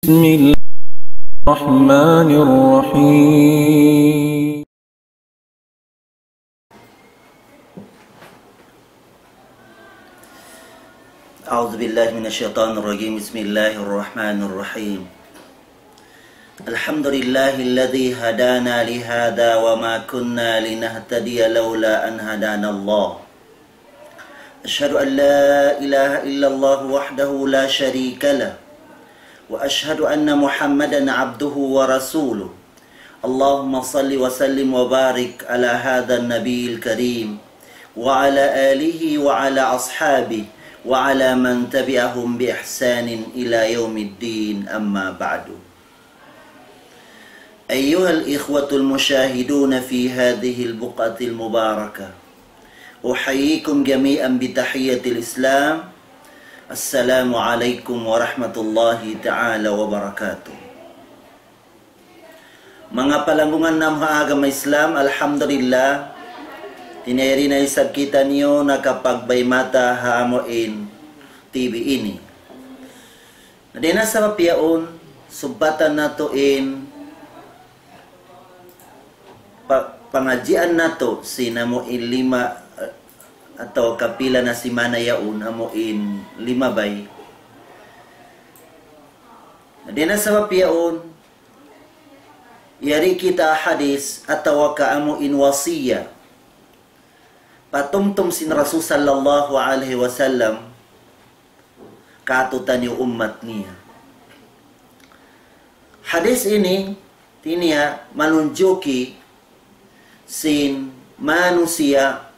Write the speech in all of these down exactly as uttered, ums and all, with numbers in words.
بسم الله الرحمن الرحيم. أعوذ بالله من الشيطان الرجيم. بسم الله الرحمن الرحيم. الحمد لله الذي هدانا لهذا وما كنا لنهتدي لولا أن هدانا الله. أشهد أن لا إله إلا الله وحده لا شريك له، وأشهد أن محمدا عبده ورسوله. اللهم صل وسلم وبارك على هذا النبي الكريم وعلى آله وعلى أصحابه وعلى من تبعهم بإحسان إلى يوم الدين، أما بعد. أيها الإخوة المشاهدون في هذه البقعة المباركة، أحييكم جميعا بتحية الإسلام. السلام عليكم ورحمة الله تعالى وبركاته. Manga palanggungan namu' ha agama Islam, alhamdulillah, tinayri na isab kitaniyu nakapagbaymata ha amu in T V ini. Na dayn ha sabab yaun, subbatan natu' in pa-, pangadjian natu' sin amu in lima, eh, atawa kapila na simana yaun, amu in limabay. Na dayn ha sabab yaun, yari kita hadis atawa ka amu in wasiya patumtum sin Rasul sallallahu alayhi wasallam kātu'niyu ummat niya. Hadis ini, hāti niya manunjuki sin manusiya'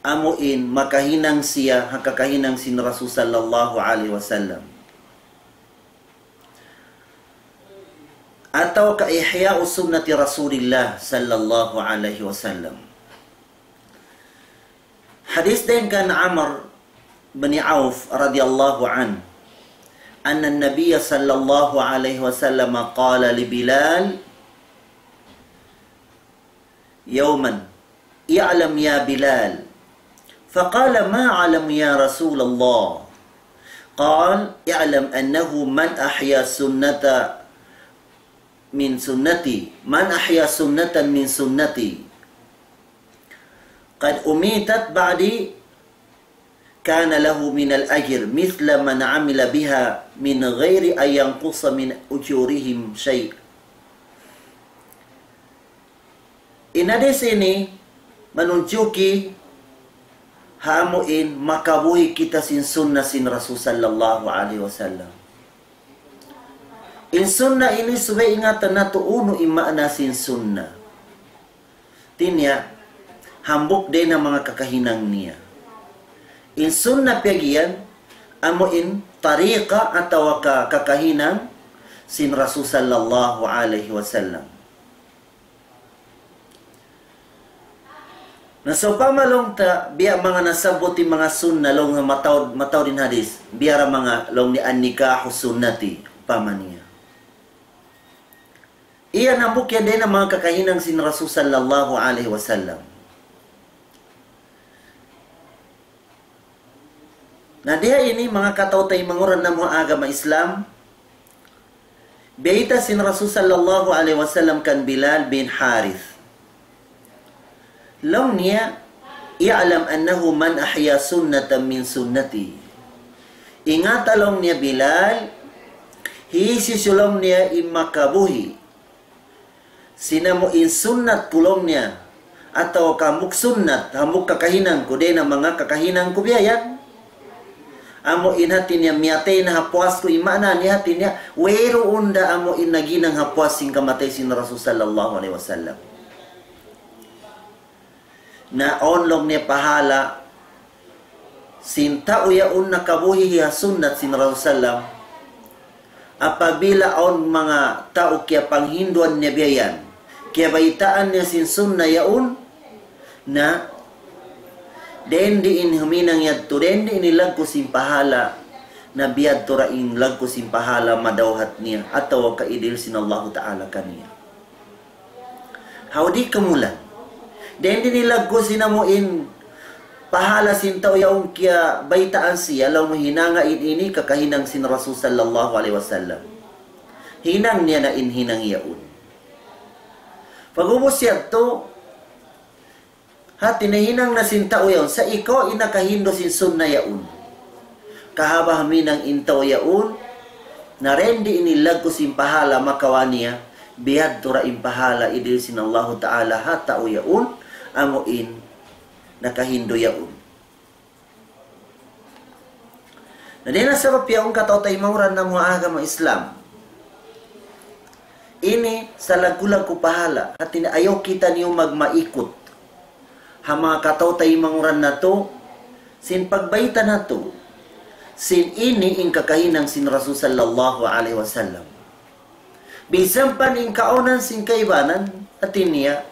amu in makahinang siya ha kakahinang sin Rasul sallallahu alayhi wasallam. Atawa ka ihya'u sunnati Rasulillah sallallahu alayhi wasallam. Hadis dayn kan Amr bin Auf radiyallahu anhu, أن النبي صلى الله عليه وسلم قال لبلال يوما: اعلم يا بلال. فقال: ما أعلم يا رسول الله؟ قال: اعلم أنه من أحيا سنة من سنتي، من أحيا سنة من سنتي قد أميتت بعدي كان له من الأجر مثل من عمل بها من غير أن ينقص من أجورهم شيء. In hadis ini manunjuki ha amu in makabuhi' kita sin sunnah sin Rasul sallallahu alayhi wasallam. In sunnah ini subay ingatan natu' unu in maana sin sunnah. Hāti niya, hambuuk dayn ha manga kakahinang niya. In sunnah piyag'iyan, amu in tariqa atawa ka kakahinang sin Rasul sallallahu alayhi wasallam. Na sawpama laung ta, biya' manga nasabbut in manga sunnah laung ha mataud, mataud in hadis. Biya' da manga laung niya النكاح سنتي, upama niya. Iya hambuuk yan dayn ha manga kakahinang sin Rasul sallallahu alayhi wasallam. Na dayn ha ini manga kataw-taymanghuran namu' ha agama Islam, biyayta' sin Rasul sallallahu alayhi wasallam kan Bilal bin Harith. Laung niya, اعلم أنه من أحيا سنة من سنتي. Ingata laung niya Bilal, hisiyu laung niya in makabuhi' sin amu in sunnat ku laung niya, atawa ka hambuuk sunnat, hambuuk kakahinang ku, dayn ha manga kakahinang ku biya' yan. Amu in hāti niya miyatay na ha puas ku, in maana niya hāti niya, wayruun da amu in naghinang ha puas sin kamatay sin Rasul sallallahu alayhi wasallam. Na awn laung niya pahala' sin tau yaun nakabuhi' ha sunnat sin Rasul sallam. Apabila awn manga tau kiyapanghinduan niya biya' yan, kiyabaytaan niya sin sunnah yaun, na dayn di in huminang yadtu, dayn di in laggu' sin pahala', na biyadtu ra in laggu' sin pahala' madawhat niya, atawa ka idihil sin Allahu Ta'ala kaniya. Hawdi kamulan. Dayn di in laggu' sin amu in pahala' sin tau yaun kiyabaytaan siya, laung mu hinanga in ini kakahinang sin Rasul sallallahu alayhi wasallam. hinang niya na in hinang yaun. Pag'ubus yadtu, hati niya hinang na sin tau yaun, sa' ikaw in nakahindu' sin sunna yaun. Kahaba' huminang in tau yaun, na rendi ini laggu' sin pahala makawa' niya, biyadtu ra in pahala idil sin Allahu Ta'ala ha tau yaun, amu in nakahindu' yaun. Na dayn ha sabab yaun, kataw-taymanghuran namu' ha agama Islam, ini salaggu'-laggu' pahala, hati niya ayaw kitaniyu magmaikut ha manga kataw-taymanghuran natu', sin pagbayta' natu', sin ini in kakahinang sin Rasul sallallahu alayhi wasallam. Bisan pa in kaawnan sin kaibanan, hati niya,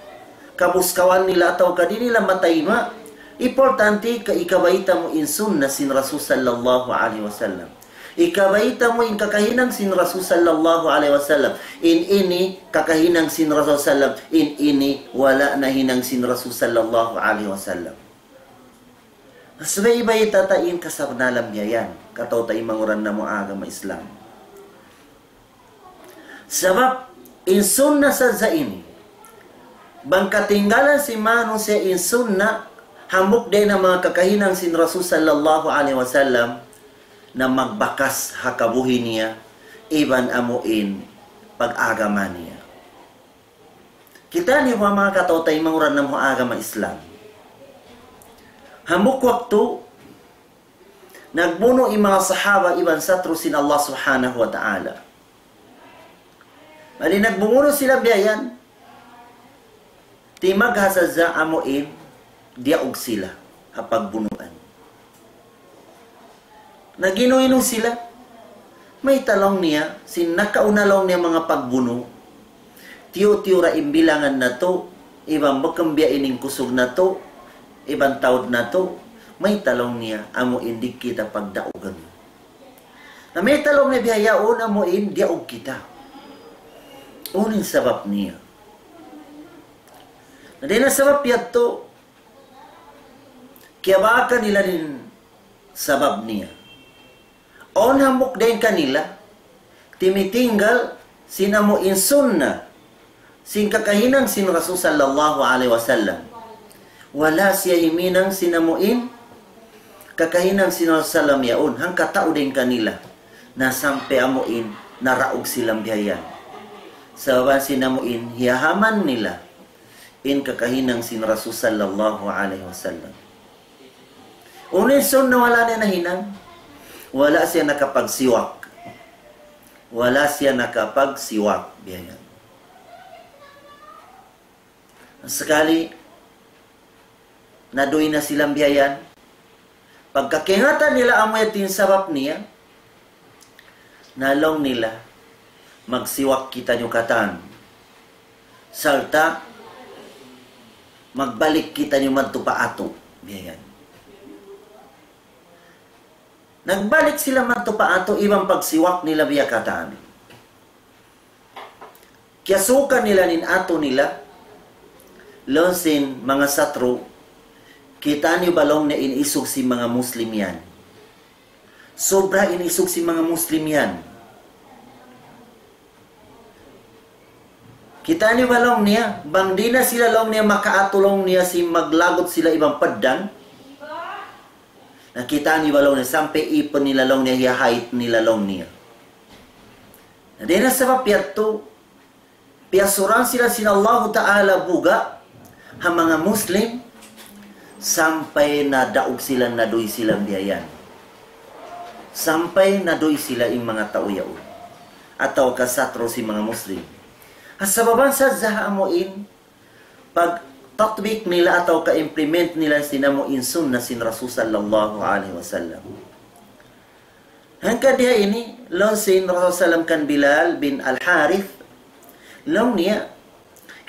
kabuskawan nila atawa ka di' nila matayma', importante ka ikabayta' mu in sunna sin Rasul sallallahu alayhi wasallam. Ikabayta' mu in kakahinang sin Rasul sallallahu alayhi wasallam. In ini kakahinang sin Rasul sallam, in ini wala' nahinang sin Rasul sallallahu alayhi wasallam. Subay bayta' ta in kasabnalan biya' yan, kataw-taymanghuran namu' ha agama Islam. Sabab in sunna sadja ini, bang katinggalan sin manusiya' in sunna, hambuuk dayn ha manga kakahinang sin Rasul sallallahu alayhi wasallam, na magbakas ha kabuhi' niya, iban amu in pag-agama niya. Kitaniyu ba, manga kataw-taymanghuran namu' ha agama Islam? Hambuuk waktu, nagbunu' in manga sahaba iban satru' sin Allah Subhanahu wa Ta'ala. Bali nagbunu' sila biya' yan, timagha sadja amu in diyaug sila ha pagbunuan. Nag-inu-inu sila. Mayta' laung niya, sin nakauna laung niya manga pagbunu', tiyu'-tiyu' ra in bilangan natu', iban bukun biya' ini in kusug natu', iban taud natu', mayta' laung niya, amu in di' kita pagdaugan. Na mayta' laung niya bihaun, amu in diyaug kita. Unu in sabab niya? Na dayn ha sabab yadtu, kiyabaakan nila in sabab niya. Awn hambuuk dayn kanila, timitinggal sin amu in sunna, sin kakahinang sin Rasul sallallahu alayhi wasallam. Wala' siya himinang sin amu in kakahinang sin Rasul sallam yaun, hangka tau dayn kanila. Na sampay amu in naraug sila biya' yan. Sabab sin amu in hiyahaman nila in kakahinang sin Rasul sallallahu alayhi wasallam. Unu in sunna wala' niya nahinang? Wala' siya nakapagsiwak. Wala' siya nakapagsiwak. Biya' yan. Sakali, naduy na sila biya' yan. Pagka kiyingatan nila amu yadtu in sabab niya, na laung nila, magsiwak kitaniyu katan. Sarta', magbalik kitaniyu madtu pa atu. Biya' yan. Nagbalik sila madtu pa atu, iban pagsiwak nila biya' katan. Kiyasukan nila in atu nila, laung sin manga satru', kitaniyu ba laung niya in isug sin manga Muslim yan. Sobra in isug sin manga Muslim yan. Kitaniyu ba laung niya, bang di' na sila laung niya makaatu laung niya sin maglagut sila iban paddang. Na kitaniyu ba laung niya, sampay ipun nila laung niya, hiyahait nila laung niya. Na dayn ha sabab yadtu, piyasuran sila sin Allahu Ta'ala buga' ha manga Muslim, sampay nadaug sila, naduy sila biya' yan. Sampay naduy sila in manga tau yaun. Atawa ka satru' sin manga Muslim. Ha sababan sadja amu in pagtatbik nila atawa ka implement nila sin amu in sunna sin Rasul sallallahu alayhi wasallam. Hangkan diha ini, laung sin Rasul sallam kan Bilal bin Al-Harith, laung niya,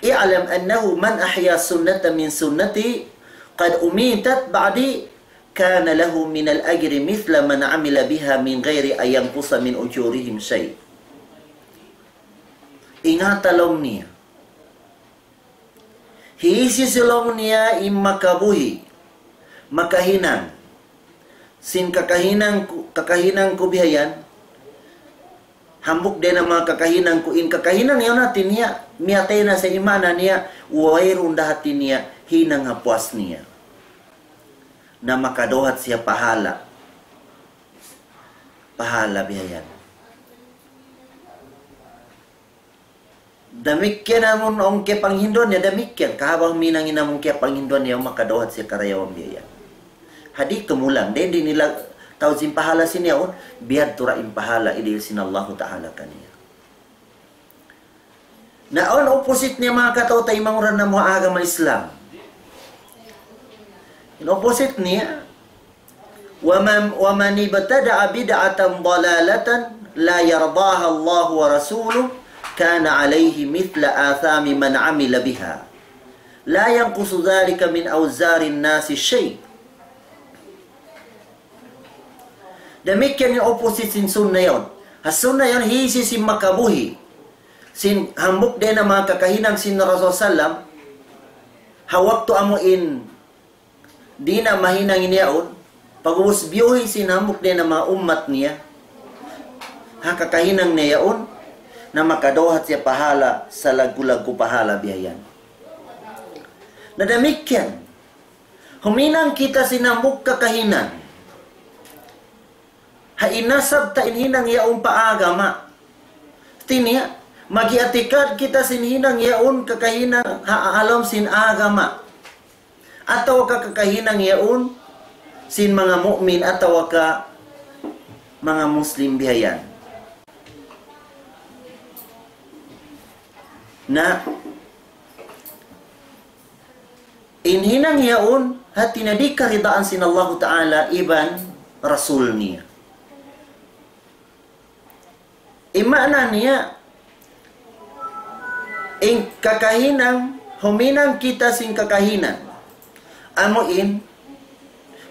اعلم أنه من أحيا سنة من سنتي قد أميتت بعدي كان له من الأجر مثل من عمل بها من غير أن ينقص من أجورهم شيء. Ingata laung niya. Hisiyu laung niya in makabuhi', makahinang sin kakahinang ku, kakahinang ku biya' yan, Hambuuk dayn ha manga kakahinang ku in kakahinang yaun hati niya, miyatay na sa' in maana niya, wayruun da hati niya, hinang ha puas niya. Na makadawhat siya pahala. Pahala biya' yan. Damikkiyan amun awn kiyapanghinduan niya, damikkiyan. Kahaba' huminang in amun kiyapanghinduan niya, makadawhat siya karayawan biya' yan. Hadi kumulang, dayn di' nila taud sin pahala sin yaun, biyadtu ra in pahala idil sin Allahu Ta'ala kaniya. Na awn opposite niya manga kataw-taymanghuran namu' ha agama Islam. In opposite niya, ومن، ومن ابتدع بدعة ضلالة لا يرضاها الله ورسوله كان عليه مثل آثام من عمل بها لا ينقص ذلك من أوزار الناس شيء. Damikkiyan in opposite sin sunnah yaun. Ha sunnah yaun, hisiyu-siyu makabuhi' sin hambuuk dayn ha manga kakahinang sin Rasul sallam, ha waktu amu in di' na mahinang in yaun, pag'ubus biyuhi' sin hambuuk dayn ha manga ummat niya, ha kakahinang niya yaun, na makadawhat siya pahala, salaggu'-laggu' pahala biya' yan. Na damikkiyan, huminang kita sin hambuuk kakahinang. Ha inasab ta in hinang yaun pa agama. Hati niya, mag-i'tikad kita sin hinang yaun kakahinang ha lawm sin agama. Atawa ka kakahinang yaun sin manga mu'min atawa ka manga Muslim biya' yan. Na, in hinang yaun, hati niya di' karidaan sin Allahu Ta'ala iban Rasul niya. In maana niya, in kakahinang, huminang kita sin kakahinang. Amu in,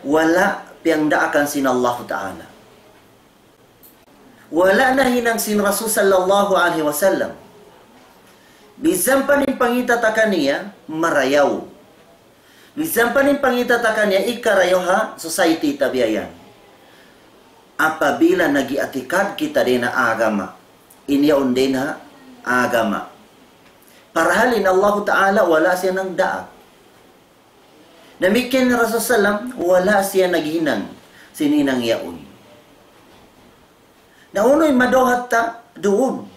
wala' piyagdaakan sin Allahu Ta'ala. Wala' nahinang sin Rasul sallallahu alayhi wasallam. Minsan pa in pangita ta kaniya, marayaw. Minsan pa in pangita ta kaniya, hikarayaw ha society ta biya' yan. Apabila nag-i'tikad kita dayn ha agama, in yaun dayn ha agama. Parahal in Allahu Ta'ala wala' siya nagdaak. Damikkiyan in Rasul sallam, wala' siya naghinang sin hinang yaun. Na unu in madawhat ta duun?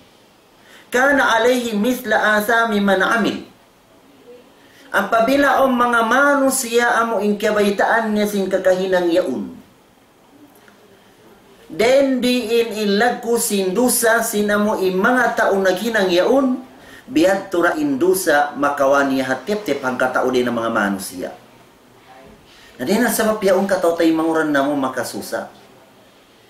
كان عليه مثل آثام من عمل. Apabila awn manga manusiya' amu in kiyabaytaan niya sin kakahinang yaun, dayn diin in laggu' sin dusa sin amu in manga tau naghinang yaun, biyadtu ra in dusa makawa' niya ha tiyap-tiyap hangkatau dayn ha manga manusiya'. Na dayn ha sabab yaun kataw-taymanghuran namu' makasusa.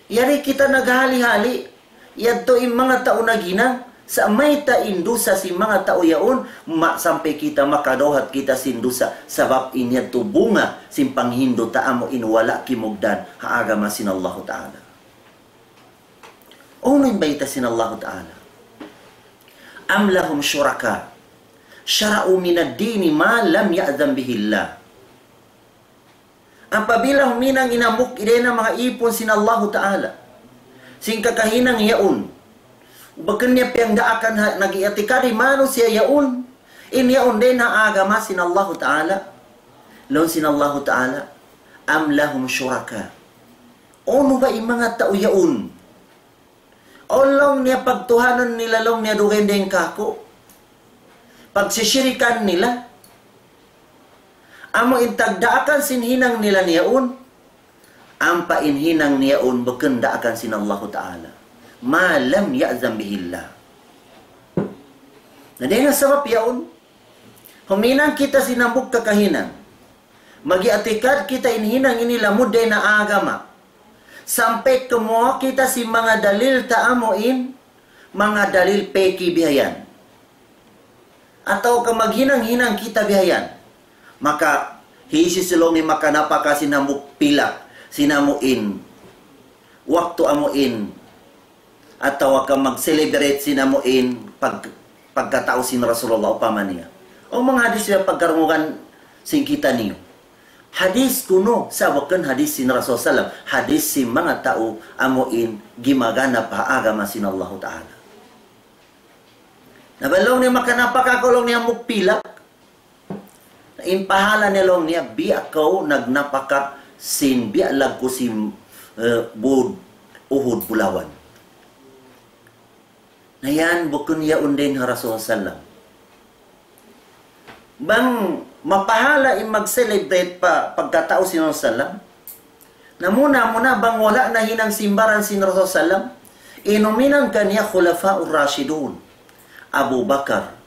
Yari kita naghali-hali, yadtu in manga tau naghinang, sa' mayta' in dusa sin manga tau yaun, ma-, sampay kita makadawhat kita sin dusa, sabab in yadtu bunga sin panghindu' ta amu in wala' kimugdan ha agama sin Allahu Ta'ala. Unu in bayta' sin Allahu Ta'ala? أم لهم شركاء شرعوا من الدين ما لم يأذن به الله. Apabila huminang in hambuuk dayn ha manga īpun sin Allahu Ta'ala, sin kakahinang yaun, bukun niya piyagdaakan ha, nag-i'tikad in manusiya' yaun, in yaun dayn ha agama sin Allahu Ta'ala, laung sin Allahu Ta'ala, أم لهم شركاء. Unu ba in manga tau yaun? Laung niya pagtuhanan nila laung niya dugaing dayn kāku'. Pagsisirikan nila. Amu in tagdaakan sin hinang nila niyaun. Ampa in hinang niyaun bukun daakan sin Allahu Ta'ala. ما لم يأذن به الله. Na dayn ha sabab yaun, huminang kita sin hambuuk kakahinang. Mag-i'tikad kita in hinang ini lamud dayn ha agama. Sampay kumuha' kita sin manga dalil ta amu in, manga dalil peki bihayan. Atawa ka maghinang-hinang kita bihayan. Maka, hisiyu-siyu laung niya makanapaka sin hambuuk pilak, sin amu in, waktu amu in, atawa ka mag-celebrate sin amu in pag-, pagkatau sin Rasulullah upama niya. O manga hadis niya pagkarungugan sin kitaniyu. Hadis kunu', sa' bukun hadis sin Rasul sallam, hadis sin manga tau amu in gimaganap ha agama sin Allahu Ta'ala. Na bang laung niya makanapaka kaw laung niya hambuuk pilak, in pahala niya laung niya, biya' kaw nagnapaka sin biya' laggu' sin, eh, bud Uhud bulawan. Na yan, bukun yaun dayn ha Rasul sallam. Bang mapahala in mag-celebrate pa pagkatau sin Rasul sallam. Na muna-muna bang wala' nahinang sin baran sin Rasul sallam, in huminang kaniya Khulafaur Rashidun, Abu Bakar.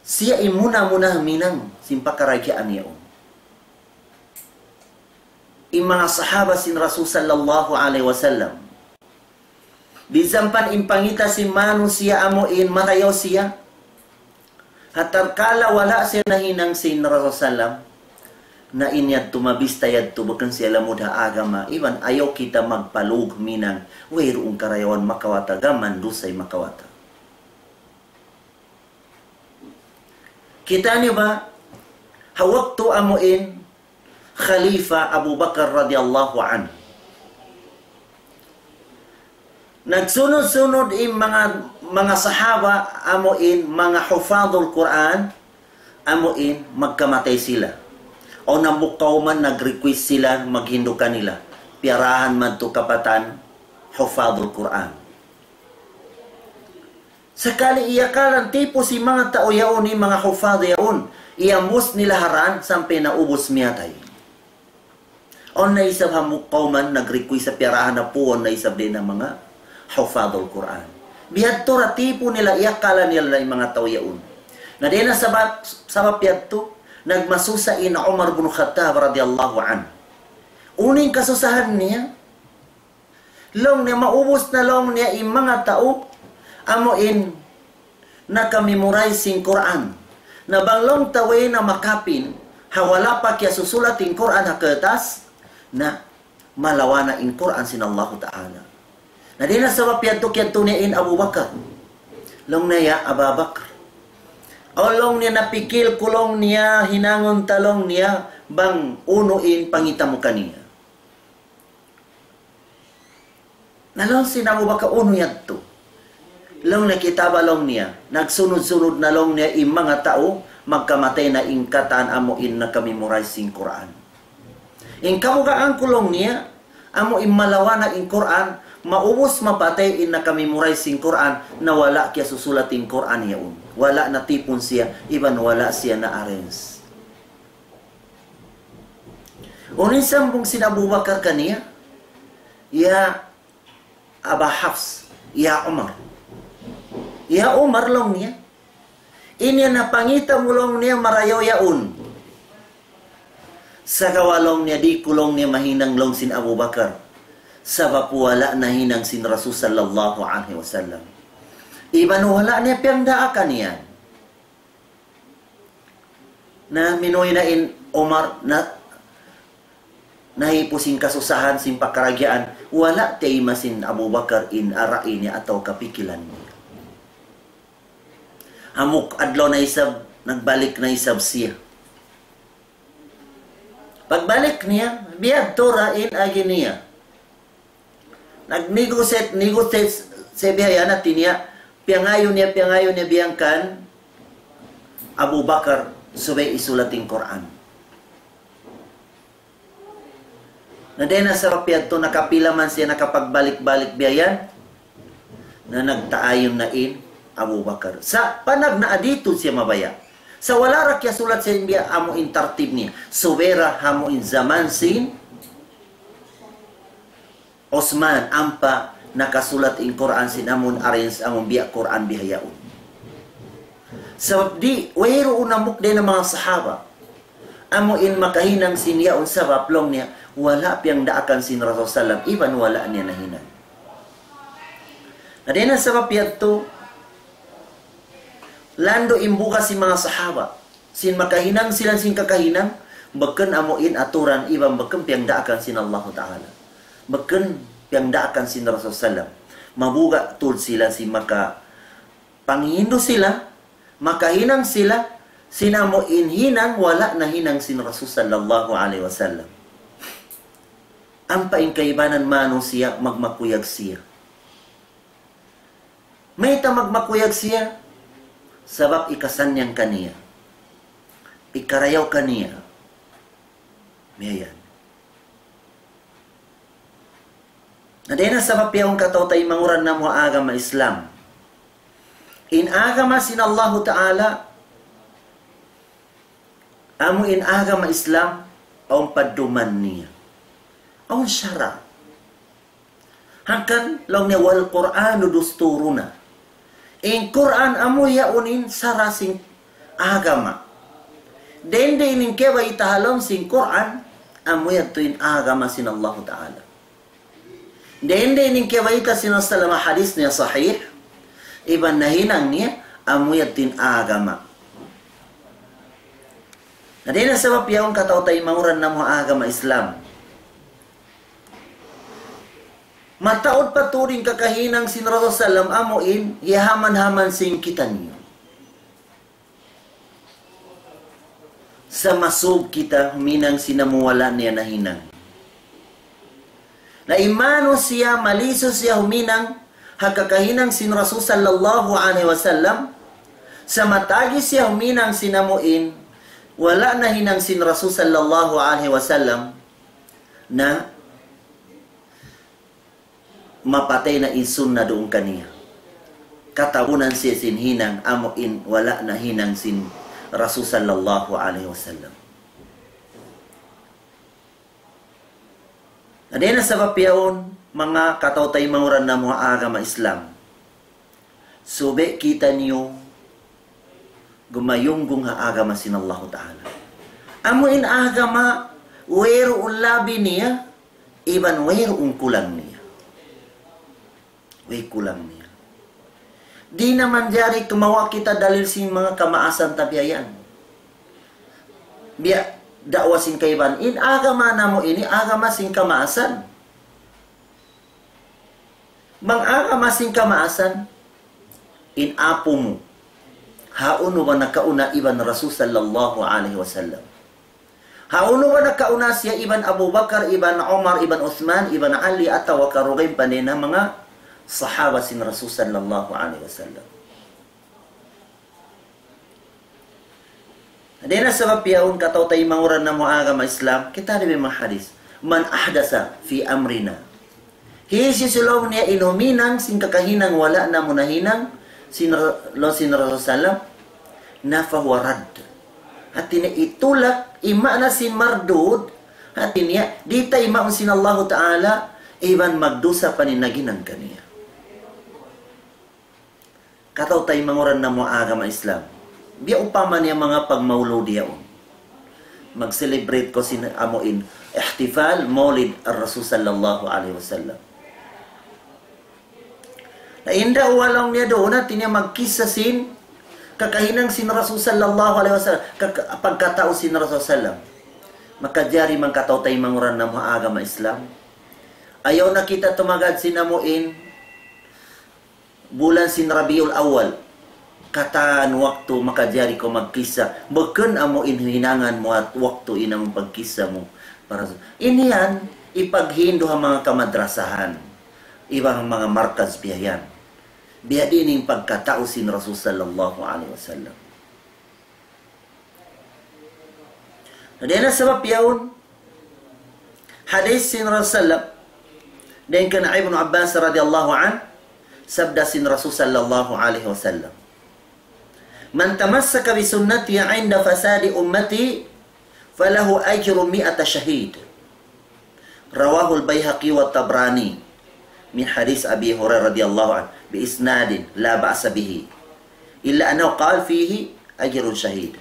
Siya in muna-muna huminang sin pagkarajaan yaun. In manga sahaba sin Rasul sallallahu alayhi wasallam. Di' sampan in pangita' sin manusiya' amu in marayaw siya. Hatta kala wala' siya nahinang sin Rasul sallam. Na in yadtu mabista yadtu bukun siya lamud ha agama. Iban ayaw kita magpalug huminang. Wayruun karayawan makawata, gam mandusa in makawata. Kita' niyu ba, ha waktu amu in Khalifa Abu Bakar radiyallahu anhu. Nagsunud-sunud in manga, manga sahaba, amu in manga hufadul Qur'an, amu in magkamatay sila. Awn hambuuk kawman nag-request sila maghindu' kanila. Piyarahan madtu kapatan hufadul Qur'an. Sakali iyakalan tipu sin manga tau yaun, in manga hufad yaun, iyambus nila ha dan sampay naubus miyatay. Awn na isab hambuuk kawman nag-request sa piyarahan na puun na isab dayn ha manga hufadul Qur'an. Bihadtu ra tipu nila, iyakalan nila in manga tau yaun. Na dayn ha sabab, sabab yadtu, nagmasusa in Umar bin Khattab radiyallahu anhu. Unu in kasusahan niya, laung niya maubus na laung niya in manga tau, amu in naka-memorize sin Qur'an. Na bang laung ta way na makapin, ha wala' pa kiyasusulat in Qur'an ha kertas, na malawa' na in Qur'an sin Allahu Ta'ala. Na dayn ha sabab yadtu kiyadtu niya in Abu Bakar. Laung niya, "Ya Aba Bakar." Aw laung niya, "Napikil ku laung niya, hinangun ta laung niya, bang unu in pangita' mu kaniya." Na laung sin Abu Bakar, "Unu yadtu?" Laung niya, "Kita' ba laung niya, nagsunud-sunud na laung niya in manga tau, magkamatay na in katan amu in naka-memorize sin Qur'an. In kabugaan ku laung niya, amu in malawa' na in Qur'an, maubus mapatay in naka-memorize sin Qur'an, na wala' kiyasusulat in Qur'an yaun. Wala' natipun siya, iban wala' siya na-arrange." Unu in sambung sin Abu Bakar kaniya, "Ya Aba Hafs, ya Umar. Ya Umar," laung niya, "in yan na pangita' mu laung niya marayaw yaun. Sagawa' laung niya di' ku laung niya mahinang," laung sin Abu Bakar. "Sabab wala' nahinang sin Rasul sallallahu alayhi wasallam. Iban wala' niya piyagdaakan yan." Na minuwi' na in Umar na, nahipu' sin kasusahan sin pagkarajaan, wala' tiyayma' sin Abu Bakar in aray niya atawa kapikilan niya. Hambuuk adlaw na isab, nagbalik na isab siya. Pagbalik niya, biyadtu ra in agi niya. Nag-negotiate, negotiate siya biya' yan, hati niya, piyangayu' niya, piyangayu' niya biya' yan kan Abu Bakar, subay isulat in Qur'an. Na dayn ha sabab yadtu nakapila man siya nakapagbalik-balik biya' yan, na nagtaayun na in Abu Bakar. Sa' panagna' di' tuud siya mabaya'. Sa' wala' ra kiyasulat sin biya' amu in tartib niya. Subay ra amu in jaman sin Usman, ampa nakasulat in Qur'an sin amun arrange amun biya' Qur'an bihaun. Sabab di', wayruun hambuuk dayn ha manga sahaba amu in makahinang sin yaun, sabab laung niya, wala' piyagdaakan sin Rasul sallam, iban wala' niya nahinang. Na dayn ha sabab yadtu, landu' in buga' sin manga sahaba. Sin makahinang sila sin kakahinang, bukun amu in aturan iban bukun piyagdaakan sin Allahu Ta'ala. Bukun piyagdaakan sin Rasul sallam. Mabuga' tuud sila sin maka panghindu' sila, makahinang sila, sin amu in hinang wala' nahinang sin Rasul sallallahu alayhi wasallam. Ampa in kaibanan manusiya' magmakuyag siya. Mayta' magmakuyag siya? Sabab ikasannyang kaniya, ikarayaw kaniya. Biya' yan. Na dayn ha sabab yaun kataw-taymanghuran namu' ha agama Islam. In agama sin Allahu Ta'ala, amu in agama Islam, awn padduman niya. Awn sara'. Hangkan laung niya, والقرآن دستورنا. In Qur'an amu yaun in sara' sin agama. Dayn di in kiyabayta' ha lawm sin Qur'an, amu yadtu in agama sin Allahu Ta'ala. Dayn di in kiyabayta' sin Rasulullah hadis niya sahih, iban nahinang niya, amu yadtu in agama. Na dayn ha sabab yaun kataw-taymanghuran namu' ha agama Islam. Mataud pa tuud in kakahinang sin Rasul sallam amu in hiyahaman-haman sin kitaniyu. Sa' masub kita huminang sin amu wala' niya nahinang. Na in manusiya' malisu siya huminang ha kakahinang sin Rasul sallallahu alayhi wasallam, sa' matagi siya huminang sin amu in wala' nahinang sin Rasul sallallahu alayhi wasallam, na mapatay na in sunna duun kaniya. Katabunan siya sin hinang amu in wala' nahinang sin Rasul sallallahu alayhi wasallam. Na dayn ha sabab yaun, manga kataw-taymanghuran namu' ha agama Islam. Subay kitaniyu gumayungbung ha agama sin Allahu Ta'ala. Amu in agama, wayruun labi niya, iban wayruun kulang niya. Way kulang niya. Di' na manjari kumawa' kita dalil sin manga kamaasan ta biya' yan. Biya' da'wa sin kaibanan. In agama namu' ini, agama sin kamaasan. Bang agama sin kamaasan, in apu' mu, hawnu ba nakauna iban Rasul sallallahu alayhi wasallam? Hawnu ba nakauna siya iban Abu Bakar, iban Umar, iban Uthman, iban Ali, atawa karugaing pa nila manga sahaba sin Rasul sallallahu alayhi wasallam? Dayn ha sabab yaun kataw-taymanghuran namu' ha agama Islam, kita' da in manga hadis. من أحدث في أمرنا. Hisiyu-siyu laung niya in huminang sin kakahinang wala' namu' nahinang sin, laung sin Rasul sallam, na فهو رد. Hati niya itulak, in maana sin mardud, hati niya, di' taymaun sin Allahu Ta'ala, iban magdusa pa in naghinang kaniya. Kataw-taymanghuran namu' ha agama Islam. Biya' upama niya manga pagmaulud yaun. Mag-celebrate kaw sin amu in ihtifal maulid ar-Rasul sallallahu alayhi wasallam. Na in da'wa laung niya duun, hati niya magkissa sin kakahinang sin Rasul sallallahu alayhi wasallam, kaka-, pagkatau sin Rasul sallam. Makajari man kataw-taymanghuran namu' ha agama Islam. Ayaw na kita tumagad sin amu in bulan sin Rabiul Awal. Katan waktu makajari kaw magkissa. Bukun amu in hinangan mu ha waktu in amu pagkissa mu. Para sa-, ini yan, ipaghindu' ha manga kamadrasahan. Iban ha manga markaz biya' yan. Biya' diin in pagkatau sin Rasul sallallahu alayhi wasallam. Na dayn ha sabab yaun, hadis sin Rasul sallam, dayn kan Ibnu Abbas radiyallahu anhu, sabda sin Rasul sallallahu alayhi wasallam, من تمسك بسنتي عند فساد أمتي فله أجر مائة شهيد. رواه البيهقي والطبراني من حديث أبي هريرة رضي الله عنه بإسناد لا بأس به، إلا أنه قال فيه أجر شهيد.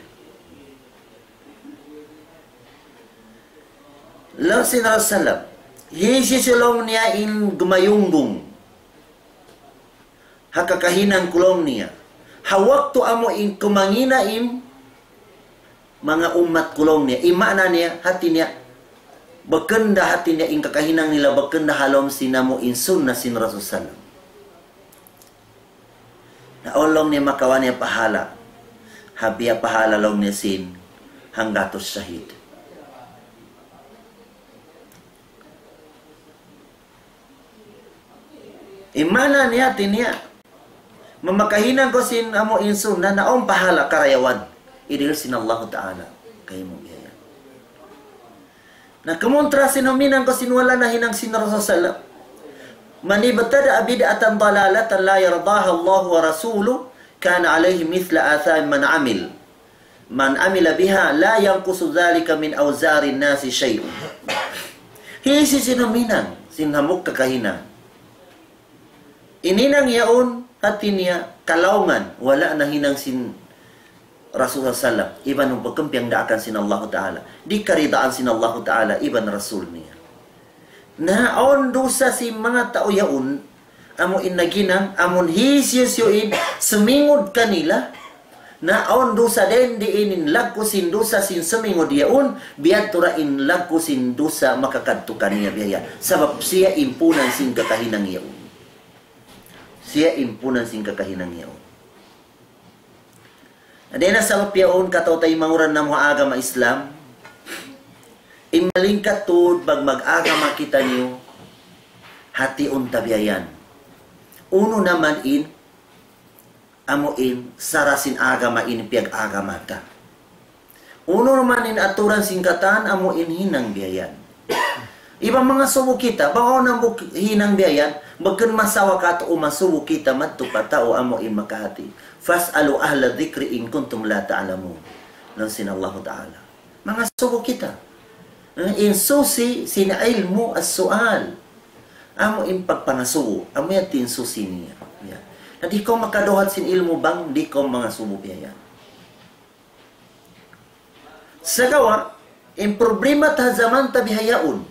Laung sin Rasul sallam, hisiyu-siyu laung niya in gumayungbung ha kakahinang ku laung niya, ha waktu amu in kumangina' in manga ummat ku laung niya. In maana niya, hati niya, bukun da hati niya in kakahinang nila, bukun da ha lawm sin amu in sunnah sin Rasul sallam. Na awn laung niya makawa' niya pahala'. ha biya' pahala laung niya sin hanggatus shahid. In maana niya, hati niya, mamakahinang kaw sin amu in sunnah, na awn pahala karayawan. Idihil sin Allahu Ta'ala kaymu biya' yan. Na kumuntra sin huminang kaw sin wala' nahinang sin Rasul sallam. من ابتدع بدعة ضلالة لا يرضاها الله ورسوله كان عليه مثل آثام من عمل من عمل بها لا ينقص ذلك من أوزار الناس شيء. Hisiyu-siyu in huminang sin hambuuk kakahinang, in hinang yaun hati niya kalaungan, wala' nahinang sin Rasul sallam, iban bukun piyagdaakan sin Allahu Ta'ala, di' karidaan sin Allahu Ta'ala iban Rasul niya. Na awn dusa sin manga tau yaun, amu in naghinang, amun hisiyu-siyu in sumingud kanila, na awn dusa dayn di in laggu' sin dusa sin sumingud yaun, biya' tuud in laggu' sin dusa makakadtu kaniya biya' yan. Sabab siya in puunan sin kakahinang yaun. Siya in puunan sin kakahinang yaun. Dayn ha sabab yaun, kataw-taymanghuran namu' ha agama Islam, in malingkat tuud bang mag-agama kitaniyu, hatiun ta biya' yan. Unu na man in, amu in, sara' sin agama in piyag-agama ta. Unu na man in aturan sin katan, amu in hinang biya' yan. Iban mangasubu kita, bang awn hambuuk hinang biya' yan, bukun masawa katu' umasubu kita madtu pa tau amu in makahati. فاسألوا أهل الذكر إن كنتم لا تعلمون. Laung sin Allahu Ta'ala. Mangasubu kita. Eh, in susi sin ilmu as-su'al. Amu in pagpangasubu. Amu yan in susi niya. Ya. Na di' kaw makaduhat sin ilmu bang di' kaw mangasubu biya' yan. Sagawa', in problema ta ha jaman ta bihaun.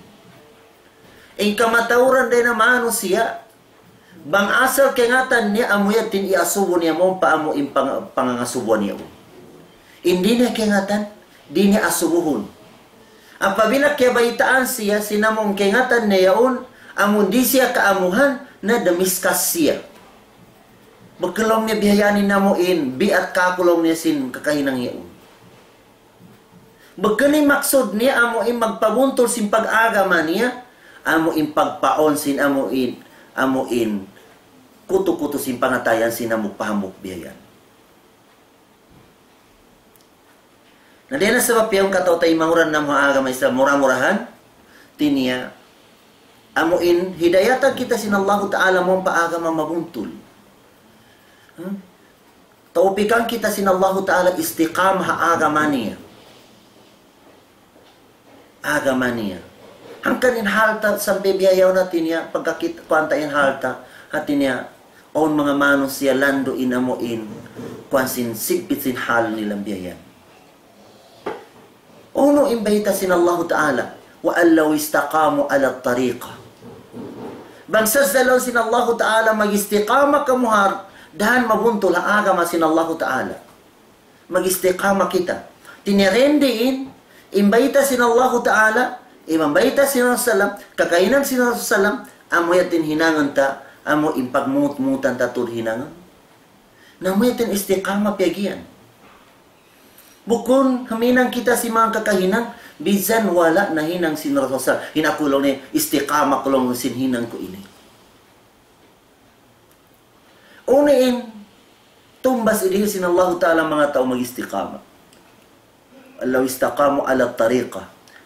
In kamatauran dayn ha manusiya', bang asal kaingatan niya amu yan in iyasubu niya mawn pa amu in pang-, pangangasubuhan niya yaun. In di' niya kaingatan, di' niya asubuhun. Apabila kiyabaytaan siya sin amu in kaingatan niya yaun, amu in di' siya kaamuhan, na damiskas siya. Bukun laung niya biya' yan in amu in, biya' kaku' laung niya sin kakahinang yaun. Bukun in maksud niya amu in magpabuntul sin pag-agama niya, amu in pagpaun sin amu in, amu in kutu-kutu sin pangatayan sin hambuuk pa hambuuk biya' yan. Na dayn ha sabab yaun kataw-taymanghuran namu' ha agama Islam, mura-murahan, hati niya, amu in hidayatan kita sin Allahu Ta'ala mawn pa agama mabuntul. Hmm? Tawpikan kita sin Allahu Ta'ala istiqamah ha agama niya. Agama niya. Hangkan in hal ta sampay bihaun hati niya, pagka kit-, kuwan ta in hal ta, hati niya, awn manga manusiya' landu' in amu in, kuwan sin sigpit sin hal nila biya' yan. Unu in bayta' sin Allahu Ta'ala, وأن لو استقاموا على الطريقة. Bang sadja laung sin Allahu Ta'ala mag-istiqamah kamu ha dahan mabuntul ha agama sin Allahu Ta'ala. Mag-istiqamah kita. Hati niya dayn di in, in bayta' sin Allahu Ta'ala, iban bayta' sin Rasul sallam, kakahinang sin Rasul sallam, amu yan in hinangun ta, amu in pagmut-mutan ta tuud hinangun. Na amu yan in istiqamah piyag-iyan. Bukun huminang kita sin manga kakahinang, bisan wala' nahinang sin Rasul sallam. Hinaku laung niya, istiqamah ku laung sin hinang ku ini. Unu in tumbas idihil sin Allahu Ta'ala manga tau mag-istiqamah. لو استقاموا على الطريقة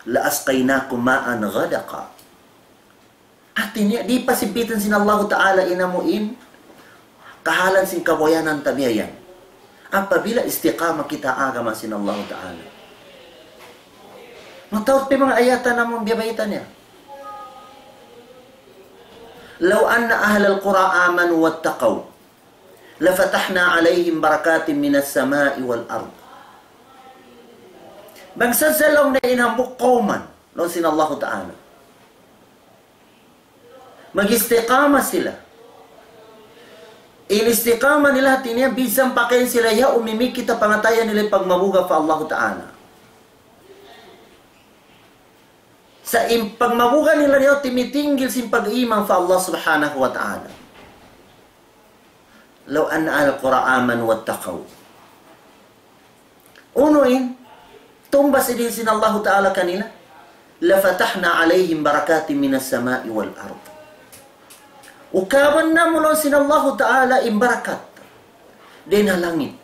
لأسقيناهم ماء غدقا. Hati niya, di' pasigpitan sin Allahu Ta'ala in amu in kahalan sin kabuhianan ta biya' yan. Apabila istiqamah kita agama sin Allahu Ta'ala. Mataud pa manga ayat namu' biya' bayta' niya. لو أن أهل القرى آمنوا واتقوا لفتحنا عليهم بركات من السماء والأرض. Bang sadja laung niya in hambuuk kawman, laung sin Allahu Ta'ala. Mag-istiqamah sila. In istiqamah nila hati niya, bisan pakain sila ya umimi kita pangatayan nila pagmabuga pa Allahu Ta'ala. Sa' in pagmabuga nila niya timitinggil sin pag-iman pa Allah Subhanahu wa Ta'ala. لو أن أهل القرى آمنوا واتقوا. Unu in tumbas dihil sin Allahu Ta'ala kanila? لفتحنا عليهم بركات من السماء والأرض. Ukaban namu' laung sin Allahu Ta'ala in barakat dayn ha langit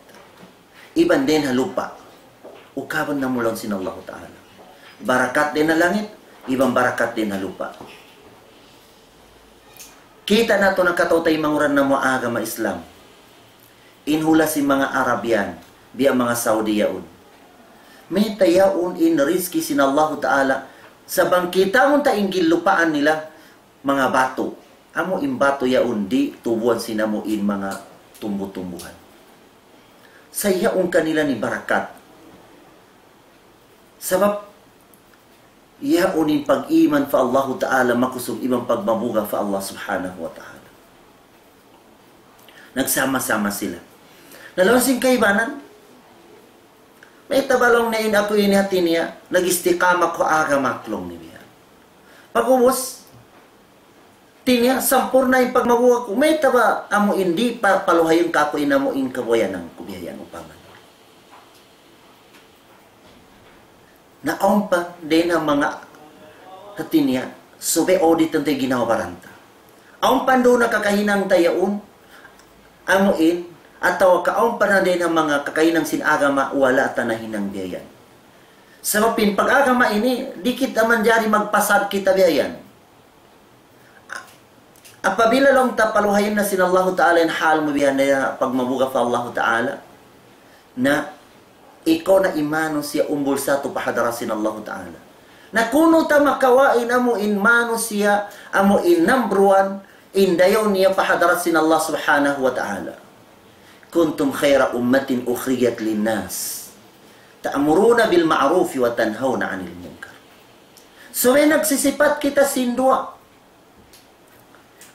iban dayn ha lupa'. Ukaban namu' laung sin Allahu Ta'ala barakat dayn ha langit iban barakat dayn ha lupa'. Kita' natu' na, kataw-taymanghuran namu' agama Islam, in hula sin manga Arab yan, biya' manga Saudi yaun. Mayta' yaun in rizki sin Allahu Ta'ala? Sa' bang kitaun ta in ginlupaan nila, manga batu. Amu in batu yaun di' tubuan sin amu in manga tumbu-tumbuhan. Sa' yaun kanila in barakat. Sabab yaun in pag-iman pa Allahu Ta'ala makusug iban pagmabuga' pa Allah Subhanahu wa Ta'ala. Nagsama-sama sila. Na laung sin kaibanan, mayta' ba laung niya in aku ini, hati niya, nag-istiqamah ku ha agama ku laung niya. Pag'ubus, hati niya, sampurna' in pagmabuga' ku. Mayta' ba amu in di' pa paluhayun kaku' in amu in kabuhianan ku, biya' yan upama. Na awn pa dayn ha manga, hati niya, subay audit in ginhawa-baran ta. Awn pa duun na kakahinang ta yaun, amu in, atawa ka awn pa na dayn ha manga kakahinang sin agama, wala' ta nahinang, biya' yan. Sabab in pag-agama ini, di' kita manjari magpasad kita, biya' yan. Apabila laung ta paluhayun na sin Allahu Ta'ala in hal mu biya' na pagmabuga' pa Allahu Ta'ala, na ikaw na in manusiya' umbul satu pa hadarat sin Allahu Ta'ala. Na kunu' ta makawa' in amu in manusiya', amu in number one, in dayaw niya pa hadarat sin Allah Subhanahu wa Ta'ala. كنتم خير أمة أخرجت للناس تأمرون بالمعروف وتنهون عن المنكر. So, way nagsisipat kita sin duwa.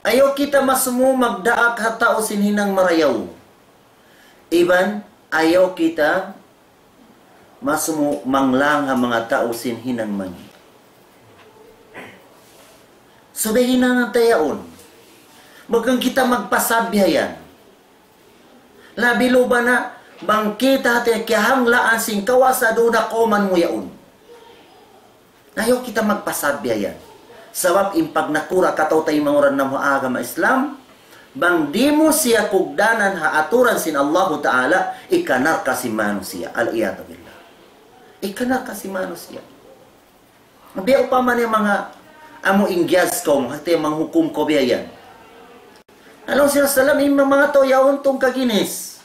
Ayaw kita masumu magdaak ha tau sin hinang marayaw. Iban, ayaw kita masumu manglang ha manga tau sin hinang mangi'. Subay hinangan ta yaun. Bukun kita magpasad biya' yan. Labi luba na bang kita hati kiyahanglaan sin kawasa duun ha kawman mu yaun. Ayaw kita magpasad biya' yan. Sabab in pagnakura', kataw-taymanghuran namu' ha agama Islam, bang di' mu siya kugdanan ha aturan sin Allahu Ta'ala, ikanarka sin manusiya'. العياذ بالله. Ikanarka sin manusiya'. Biya' upama niya manga amu in judge kaw, hati manghukum kaw biya' yan. Laung sin Rasulullah, in manga tau yaun tungka ginis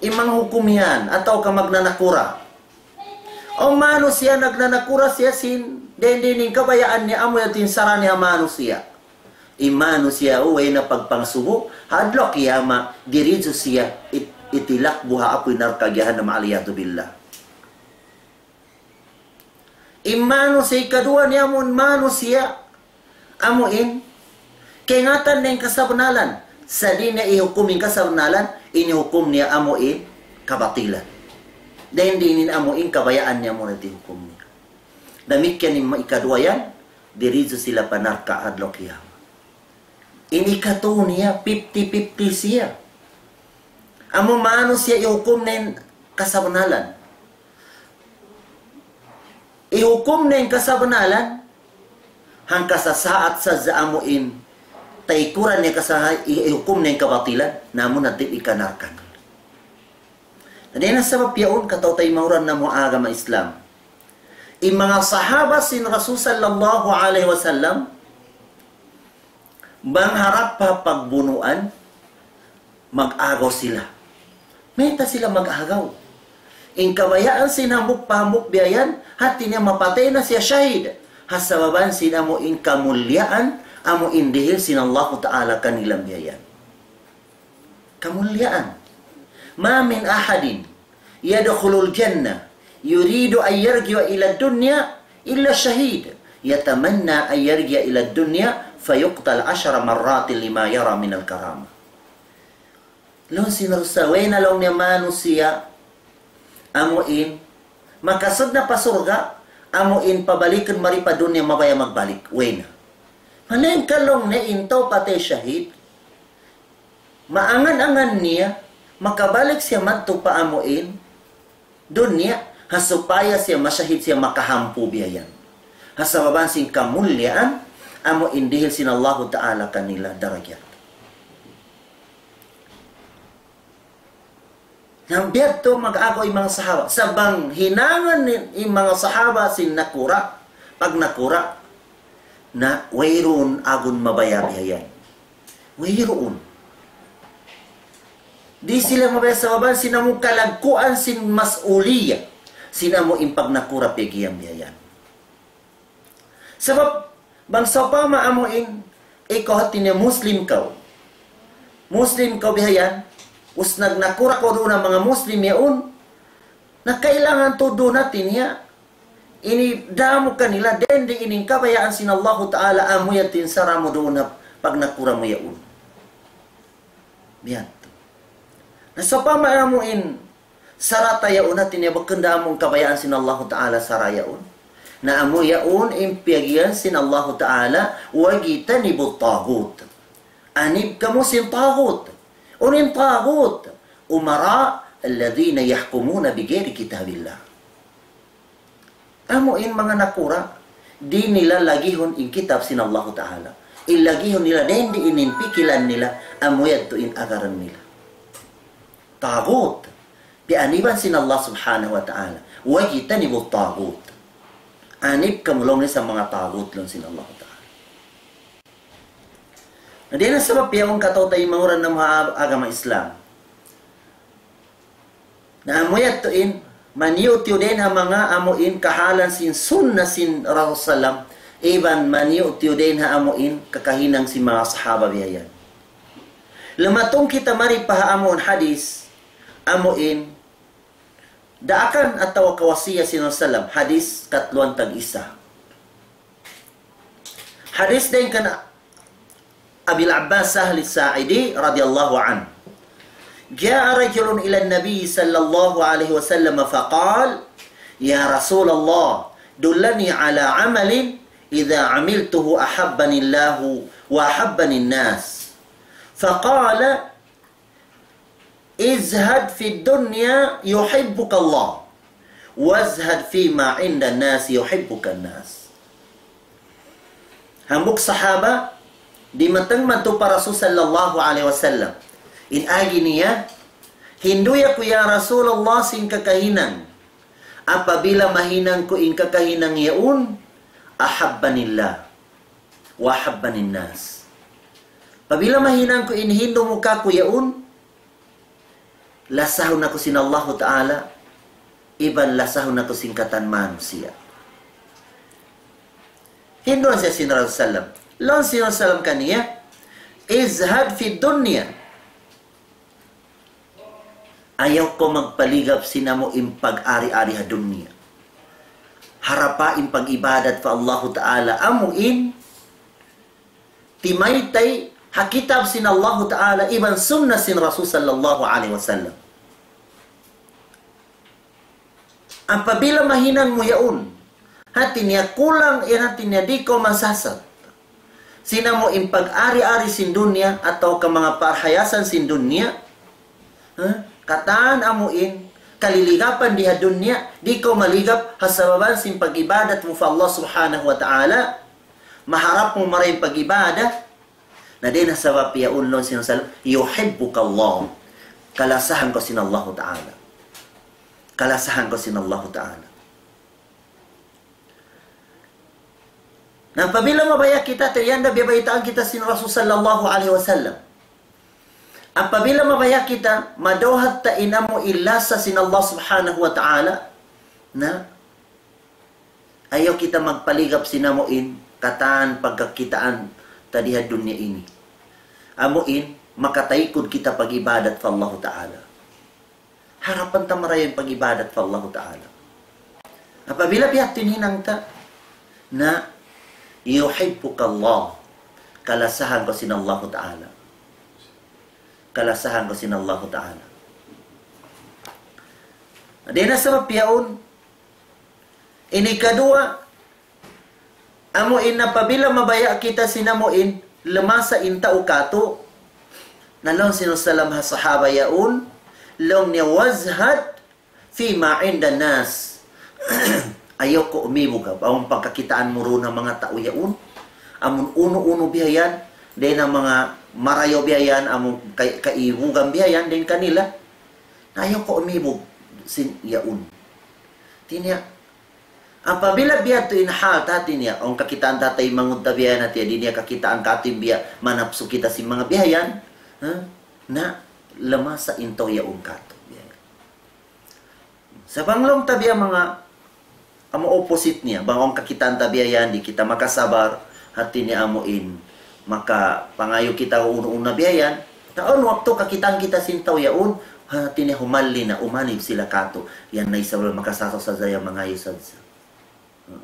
in manghukum yan, atawa ka magnanakura'. Awn manusiya' nagnanakura' siya sin, dayn-dayn in kabayaan niya, amu yan in sara' niya manusiya'. In manusiya', way na pagpangasubu, ha adlaw kiyamat, diritsu siya, it-, itilakbu ha apuy narka' jahannam, والعياذ بالله. In manusiya' ikaduwa niya amun manusiya', amu in, kaingatan niya in kasabnalan. Sa' di' niya ihukum in kasabnalan, in ihukum niya amu in kabatilan. Dayn di' in amu in kabayaan niya amu in ihukum niya. Damikkiyan in ma-, ikaduwa yan, diritsu sila pa narka' adlaw kiyamat. In ikatu niya, fifty fifty siya. Amu manusiya' ihukum niya in kasabnalan. Ihukum niya in kasabnalan, hangka sasaat sadja amu in taykuran niya kasa-, i-, ihukum niya in kabatilan, na amu na di' ikanarka. Na dayn ha sabab yaun, kataw-taymanghuran namu' ha agama Islam. In manga sahaba sin Rasul sallallahu alayhi wasallam, bang harap pa pagbunuan, mag-agaw sila. Mayta' sila mag-agaw? In kabayaan sin hambuuk pa hambuuk biya' yan, hati niya mapatay na siya shahid. Ha sababan sin amu in kamuliaan, amu in dihil sin Allahu Ta'ala kanila biya' yan. Kamuliaan. ما من أحد يدخل الجنة يريد أن يرجع إلى الدنيا إلا شهيد يتمنى أن يرجع إلى الدنيا فيقتل عشر مرات لما يرى من الكرامة. Laung sin Rasul, way na laung niya manusiya', amu in, makasud na pa surga', amu in pabalikan mari pa dunya mabaya' magbalik, way na. Malaingkan laung niya in tau patay shahid, maangan-angan niya, makabalik siya madtu pa amu in, dunya, ha supaya siya masahid siya makahampu biya' yan. Ha sabab sin kamuliaan, amu in dihil sin Allahu Ta'ala kanila darajat. Na biya' tu mag-agaw in manga sahaba. Sa' bang hinangan in, in manga sahaba sin nakura', pagnakura', na wayruun agun mabaya' biya' yan. Wayruun. Di' sila mabaya' sabab sin amu kalagguan sin mas'uliyah. Sin amu in pagnakura' piyag-iyan biya' yan. Sabab, bang sawpama amu in, ikaw hati niya Muslim kaw. Muslim kaw biya' yan, us nagnakura' kaw duun ha manga Muslim yaun, na kailangan tuud duun hati niya, ini damu kanila, dayn di ini kabayaan sin Allahu Ta'ala, amu yadtu in sara mu duun ha pagnakura' mu yaun. Biya' yadtu. Na sawpama amu in sara ta yaun, hati niya bukun da amu in kabayaan sin Allahu Ta'ala sara yaun. Na amu yaun in piyag-iyan sin Allahu Ta'ala, واجتنبوا الطاغوت. Anib kamu sin taghut. Unu in taghut? أمراء الذين يحكمون بغير كتاب الله. Amu in manga nakura', di' nila lagihun in kitab sin Allahu Ta'ala. In lagihun nila dayn di ini in pikilan nila, amu yadtu in agaran nila. Taghut. Piyag-aniban sin Allah Subhanahu wa Ta'ala. واجتنبوا الطاغوت. Anib kamu laung niya sin manga taghut laung sin Allahu Ta'ala. Na dayn ha sabab yaun kataw-taymanghuran namu' ha agama Islam. Na amu yadtu in, maniyutiyu dayn ha manga amu in kahalan sin sunnah sin Rasul sallam, iban maniyutiyu dayn ha amu in kakahinang sin manga sahaba biya' yan. Lumatung kita mari pa ha amu in hadith, amu in daakan atawa kawasiya sin Rasul sallam, hadith katluan tag-isa. Hadith dayn kan Abil Abbas Sahl Sa'idi radiyallahu anhu. جاء رجل إلى النبي صلى الله عليه وسلم فقال: يا رسول الله، دلني على عمل إذا عملته أحبني الله وأحبني الناس. فقال: ازهد في الدنيا يحبك الله، وازهد فيما عند الناس يحبك الناس. Hambuuk sahaba, dimatung madtu pa Rasul sallallahu alayhi wasallam. In agi niya, hindu' aku ya Rasulullah sin kakahinang. Apabila mahinang ku in kakahinang yaun, أحبني الله وأحبني الناس. Apabila mahinang ku in hindu' mu kāku' yaun, lasahun aku sin Allahu Ta'ala, iban lasahun aku sin katan manusiya'. Hinduan siya sin Rasul sallam. Laung sin Rasul sallam kaniya, ازهد في الدنيا. Ayaw kaw magpaligap sin amu in pag-ari-ari ha dunya. Harapa in pag-ibadat pa Allahu Ta'ala amu in timaytay ha kitab sin Allahu Ta'ala iban sunnah sin Rasul sallallahu alayhi wasallam. Apabila mahinang mu yaun, hati niya kulang in hati niya di' kaw masasat sin amu in pag-ari-ari sin dunya atawa ka manga parhayasan sin dunya, ha? Katan amu in kaliligapan di ha dunya, di' kaw maligap ha sabab sin pag-ibadat mu pa Allah Subhanahu wa Ta'ala, maharap mu marayaw in pag-ibadat, na dayn ha sabab yaun laung sin Rasul, يحبك الله. Kalasahan kaw sin Allahu Ta'ala. Kalasahan kaw sin Allahu Ta'ala. Na apabila mabaya' kita, tiyanda biyabaytaan kita sin Rasul sallallahu alayhi wasallam. Apabila mabaya' kita, madawhat ta in amu in lasa sin Allah Subhanahu wa Ta'ala, na ayaw kita magpaligap sin amu in katan pagkakitaan ta di ha dunya ini. Amu in makataykud kita pag-ibadat pa Allahu Ta'ala. Harapan ta marayaw in pag-ibadat pa Allahu Ta'ala. Apabila biya' ha yan in hinang ta, na يحبك الله, kalasahan kaw sin Allahu Ta'ala. Kalasahan kaw sin Allahu Ta'ala. Dayn ha sabab yaun, ini kaduwa, amu in apabila mabaya' kita sin amu in lamasa in tau katu', na laung sin Rasul sallam ha sahaba yaun, laung niya, وازهد فيما عند الناس. Ayaw kaw umibug ha bang pagkakitaan mu duun ha manga tau yaun. Amun unu-unu biya' yan, dayn ha manga marayaw biya' yan, amun kay-, kaibugan biya' yan dayn kanila. Na ayaw kaw umibug sin yaun. Hati niya, apabila biya' ha yan in hal ta, hati niya, bang kakitaan ta taymanghud ta biya' yan, hati niya, di' niya kakitaan katu' in biya' manapsu kita sin manga biya' yan, ha? Na lamasa in tau yaun katu', biya' yan. Sa' bang laung ta biya' manga, amu opposite niya, bang bang kakitaan ta biya' yan, di' kita makasabar, hati niya amu in, makapangayu' kita unu-unu na biya' yan. Na awn waktu kakitaan kita sin tau yaun, hati niya humalli na, umanib sila katu'. Yan na isab, makasasaw sadja yan, mangayu' sadja. Hmm.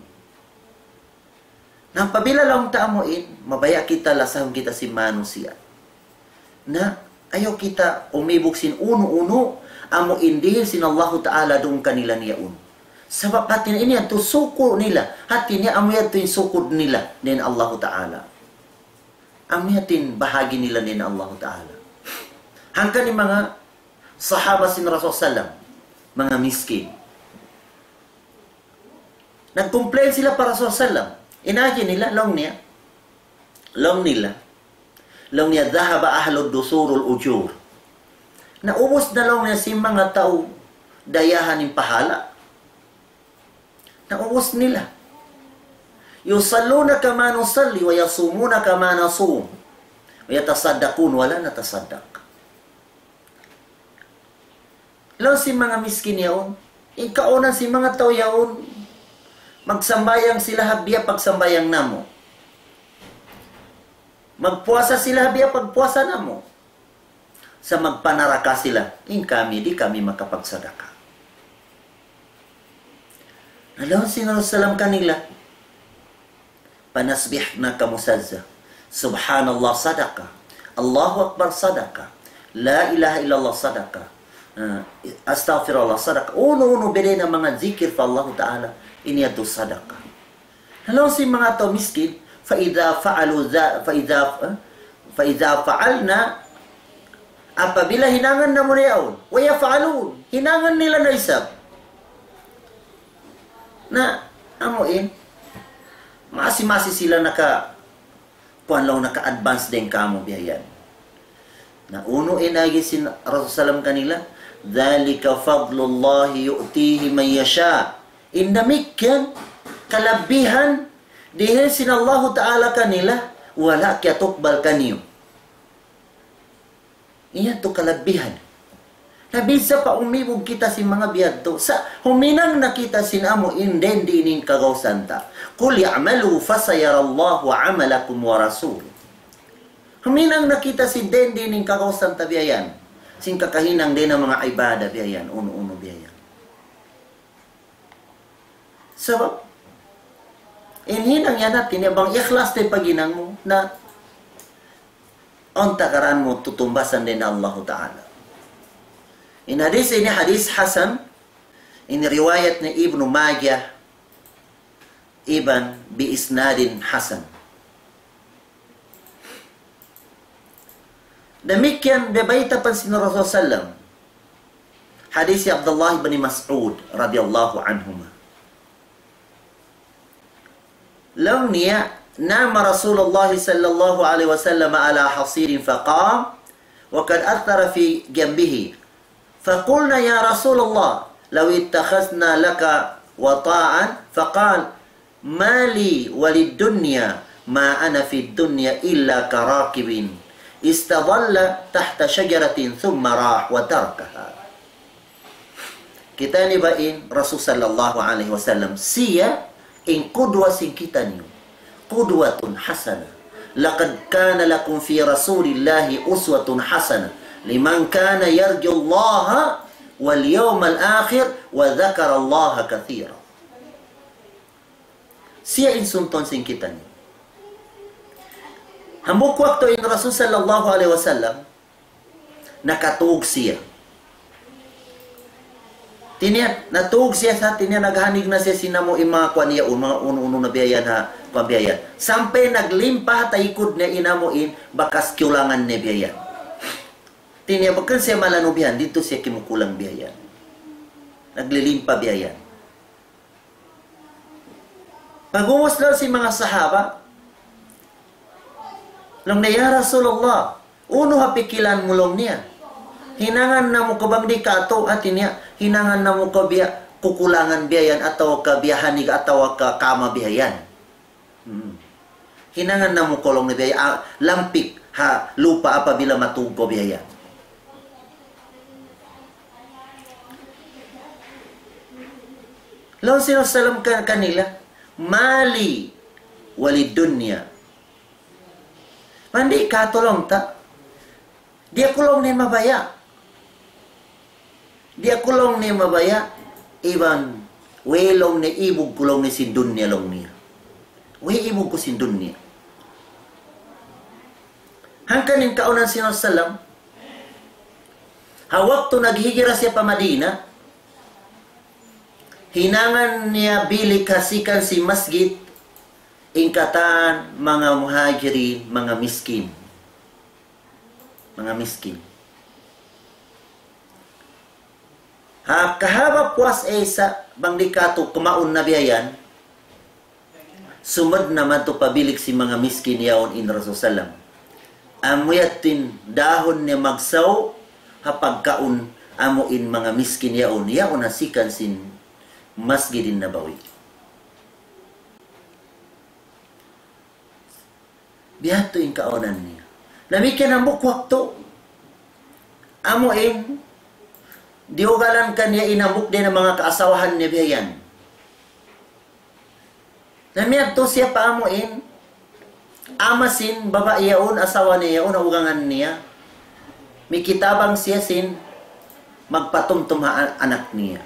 Na apabila laung ta amu in, mabaya' kita lasahun kita sin manusiya'. Na ayaw kita umibug sin unu-unu, amu in dihil sin Allahu Ta'ala duun kanila niyaun. Sabab hati niya ini yadtu suku' nila, hati niya amu yadtu in sukud nila dayn Allahu Ta'ala. Amu yadtu in bahagi nila dayn Allahu Ta'ala. Hangkan in manga sahaba sin Rasul sallam, manga miskin. Nag-complain sila pa Rasul sallam. In agi nila, laung niya. Laung nila. Laung niya, ذهب أهل الدثور والأجور. Naubus na laung niya sin manga tau dayahan in pahala. Naubus nila. يصلون كما نصلي ويصومون كما نصوم ويتصدقون ولا نتصدق. Laung sin manga miskin yaun, in kaunan sin manga tau yaun, magsambahayang sila ha biya' pagsambahayang namu'. Magpuasa sila ha biya' pagpuasa namu'. Sa' magpanaraka sila, in kami, di' kami makapagsadaka. Na laung sin Rasul sallam kanila, panasbih na kamu sadja. Subhanallah, sadaka. Allahu Akbar, sadaka. La ilaha illallah, sadaka. Ah, astaghfirullah, sadaka. Unu-unu biya' diin na manga zikir pa Allahu Ta'ala, ini yadtu sadaka. Na laung sin manga tau miskin, فإذا فعلوا ذا-، فإذا، eh, فإذا فعلنا, apabila hinangan namu' na yaun, ويفعلون, hinangan nila na isab. Na, amu in, masi-masi sila naka-, kuwan laung, naka-advance dayn kamu biya' yan. Na unu in agi sin Rasul sallam kanila, ذلك فضل الله يؤتيه من يشاء. In damikkiyan, kalabihan, dihil sin Allahu Ta'ala kanila, wala' kiyatukbal kaniyu. Iya tu kalabihan. Na bisan pa umibug kita sin manga biya' yadtu, sa' huminang na kita sin amu in dindi in kagausan ta. قل اعملوا فسيرى الله عملكم ورسوله. Huminang na kita sin dindi in kagausan ta biya' yan. Sin kakahinang dayn ha manga ibadah biya' yan, unu-unu biya' yan. Sabab, in hinang yan hati niya bang ikhlas ta in paghinang mu, na awn takaran mu tutumbasan dayn ha Allahu Ta'ala. In hadis ini hadis hasan, ini riwayat ni Ibnu Majah, iban bi isnadin hasan. Damikkiyan biya' bayta' pa sin Rasul sallam. Hadis Abdullah bin Mas'ud radiyallahu anhuma. Laung niya, نام رسول الله صلى الله عليه وسلم على حصير فقام وقد أثر في جنبه. فقلنا: يا رسول الله، لو اتخذنا لك وطاء. فقال: ما لي وللدنيا، ما أنا في الدنيا إلا كراكب استظل تحت شجرة ثم راح وتركها. Kita' niyu ba in Rasul sallallahu alayhi wasallam, siya in qudwa sin kitaniyu. قدوة حسنة. لقد كان لكم في رسول الله أسوة حسنة لمن كان يرجو الله واليوم الآخر وذكر الله كثيرا. Siya in suntuan sin kitaniyu. Hambuuk waktu in Rasul sallallahu alayhi wasallam, nakatug siya. Hati niya, natug siya sa' hati niya naghanig na siya sin amu in manga kuwan niya, manga unu-unu na biya' yan ha, kuwan biya' yan. Sampay naglimpah ha taykud niya in amu in bakas kiyulangan niya biya' yan. Hati niya bukun siya malanu biya' yan, didtu siya kimukulang biya' yan. Naglilimpa biya' yan. Pag'ubus laung sin manga sahaba, laung niya, "Ya Rasulullah, unu ha pikilan mu?" laung niya. "Hinangan namu' kaw bang di' katu'," hati niya, "hinangan namu' kaw biya' kukulangan biya' yan, atawa ka biya' hanig, atawa ka kama biya' yan." Hmm. "Hinangan namu' kaw," laung niya, "biya' yan, ah, lampik ha lupa' apabila matug kaw biya' yan." Laung sin Rasulullah kan-, kanila, "ما لي وللدنيا." Bang di' katu' laung ta, di' aku laung niya mabaya'. Di' aku laung niya mabaya', iban way laung niya ibug ku laung niya sin dunya laung niya. Way ibug ku sin dunya. Hangkan in kaawnan sin Rasulullah, ha waktu naghijra siya pa Madina, hinangan niya bilik ha sikan sin masjid, in katan manga muhajirin, manga miskin. Manga miskin. Ha kahaba' puas Isa, bang di' katu' kumaun na biya' yan, sumud na madtu pa bilik sin manga miskin yaun in Rasul sallam. Amu yadtu in dahun niya magsaw ha pagkaun amu in manga miskin yaun, yaun ha sikan sin Masjidin Nabawi. Bihadtu in kaawnan niya. Damikkiyan hambuuk waktu, amu in diyugalan kaniya in hambuuk dayn ha manga kaasawahan niya biya' yan. Na miyadtu siya pa amu in ama sin babai yaun, asawa niya yaun, ha ugangan niya. Mikitabang siya sin magpatumtum ha an-, anak niya.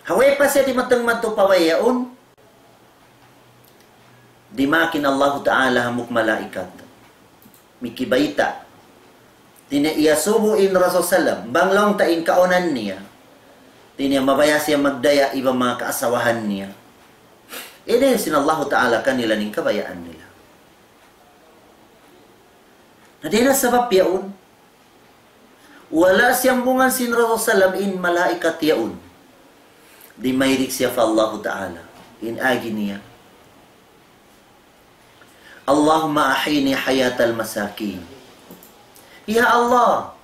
Ha way pa siya dimatung madtu pa way yaun, dimaak in Allahu Ta'ala hambuuk malaikat. Mikibayta'. Hati niya iyasubu in Rasul sallam, bang laung ta in kaawnan niya, hati niya mabaya' siya magdaya' iban manga kaasawahan niya. Ini sin Allahu Ta'ala kanila in kabayaan nila. Na dayn ha sabab yaun, wala' siyambungan sin Rasul sallam in malaikat yaun. Dimayrik siya pa Allahu Ta'ala. In agi niya, اللهم أحيني حياة المساكين. Ya Allah,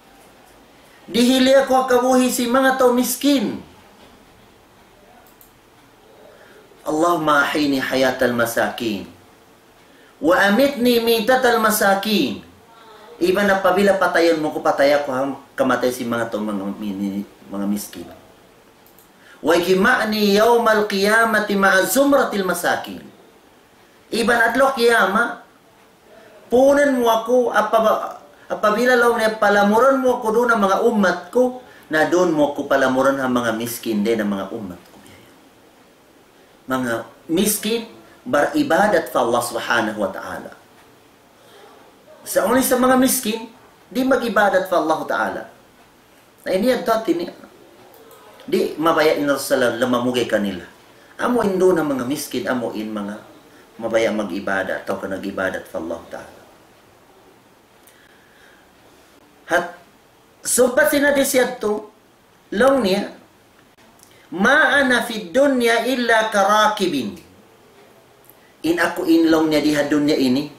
dihili aku ha kabuhi' sin manga tau miskin. اللهم أحيني حياة المساكين وأمتني ميتة المساكين. Iban apabila patayun mu aku, patay aku ha kamatay sin manga tau, manga, mi-, mi-, manga miskin. واجمعني يوم القيامة مع زمرة المساكين. Iban adlaw kiyamat, puunan mu aku, apa-, apabila laung niya palamuran mu aku duun ha manga ummat ku, na duun mu aku palamuran ha manga miskin dayn ha manga ummat ku. Manga miskin baribadat pa Allah Subhanahu wa Ta'ala. Sa' unu in manga miskin, di' mag-ibadat pa Allah Ta'ala. Na ini yadtu hati niya. Di' mabaya' in Rasul lamamugay kanila. Amu in duun ha manga miskin, amu in manga mabaya' mag-ibadat, atawa ka nag-ibadat pa Allah Ta'ala. Hat, sumpat sin hadis yadtu, laung niya, ما أنا في الدنيا إلا كراكب. In aku in laung niya di ha dunya ini,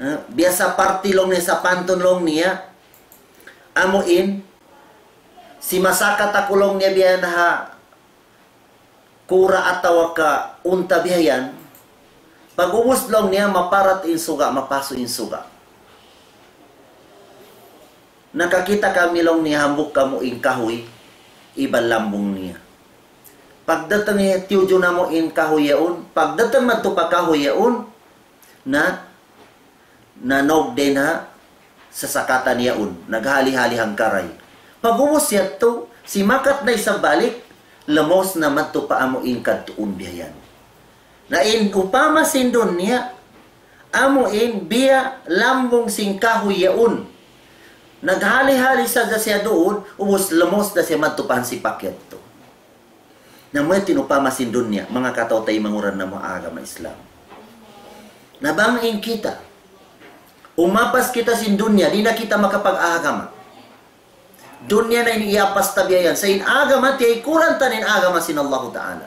eh, biya' sa parti laung niya sapantun laung niya, amu in, simasakat aku laung niya biya' na ha kura atawa ka unta biya' yan, pag'ubus laung niya maparat in suga', mapasu' in suga'. Nakakita' kami laung niya hambuuk amu in kahuy, iban lambung niya. Pagdatung niya tiyuju' namu' in kahuy yaun, pagdatung madtu pa kahuy yaun, na, na naug dayn ha sasakatan yaun, naghali-hali hangkaray. Pag'ubus yadtu, simakat na isab balik, lamaus na madtu pa amu in kadtuun biya' yan. Na in upama sin dunya, amu in biya' lambung sin kahuy yaun. Naghali-hali sadja siya duun, ubus lamaus da siya madtu pa hansipak yadtu. Na amu yan in upama sin dunya, manga kataw-taymanghuran namu' ha agama Islam. Na bang in kita, umapas kita sin dunya, di' na kita makapag-agama. Dunya na ini iyapas ta biya' yan. Sa' in agama, tiyaykuran ta in agama sin Allahu Ta'ala.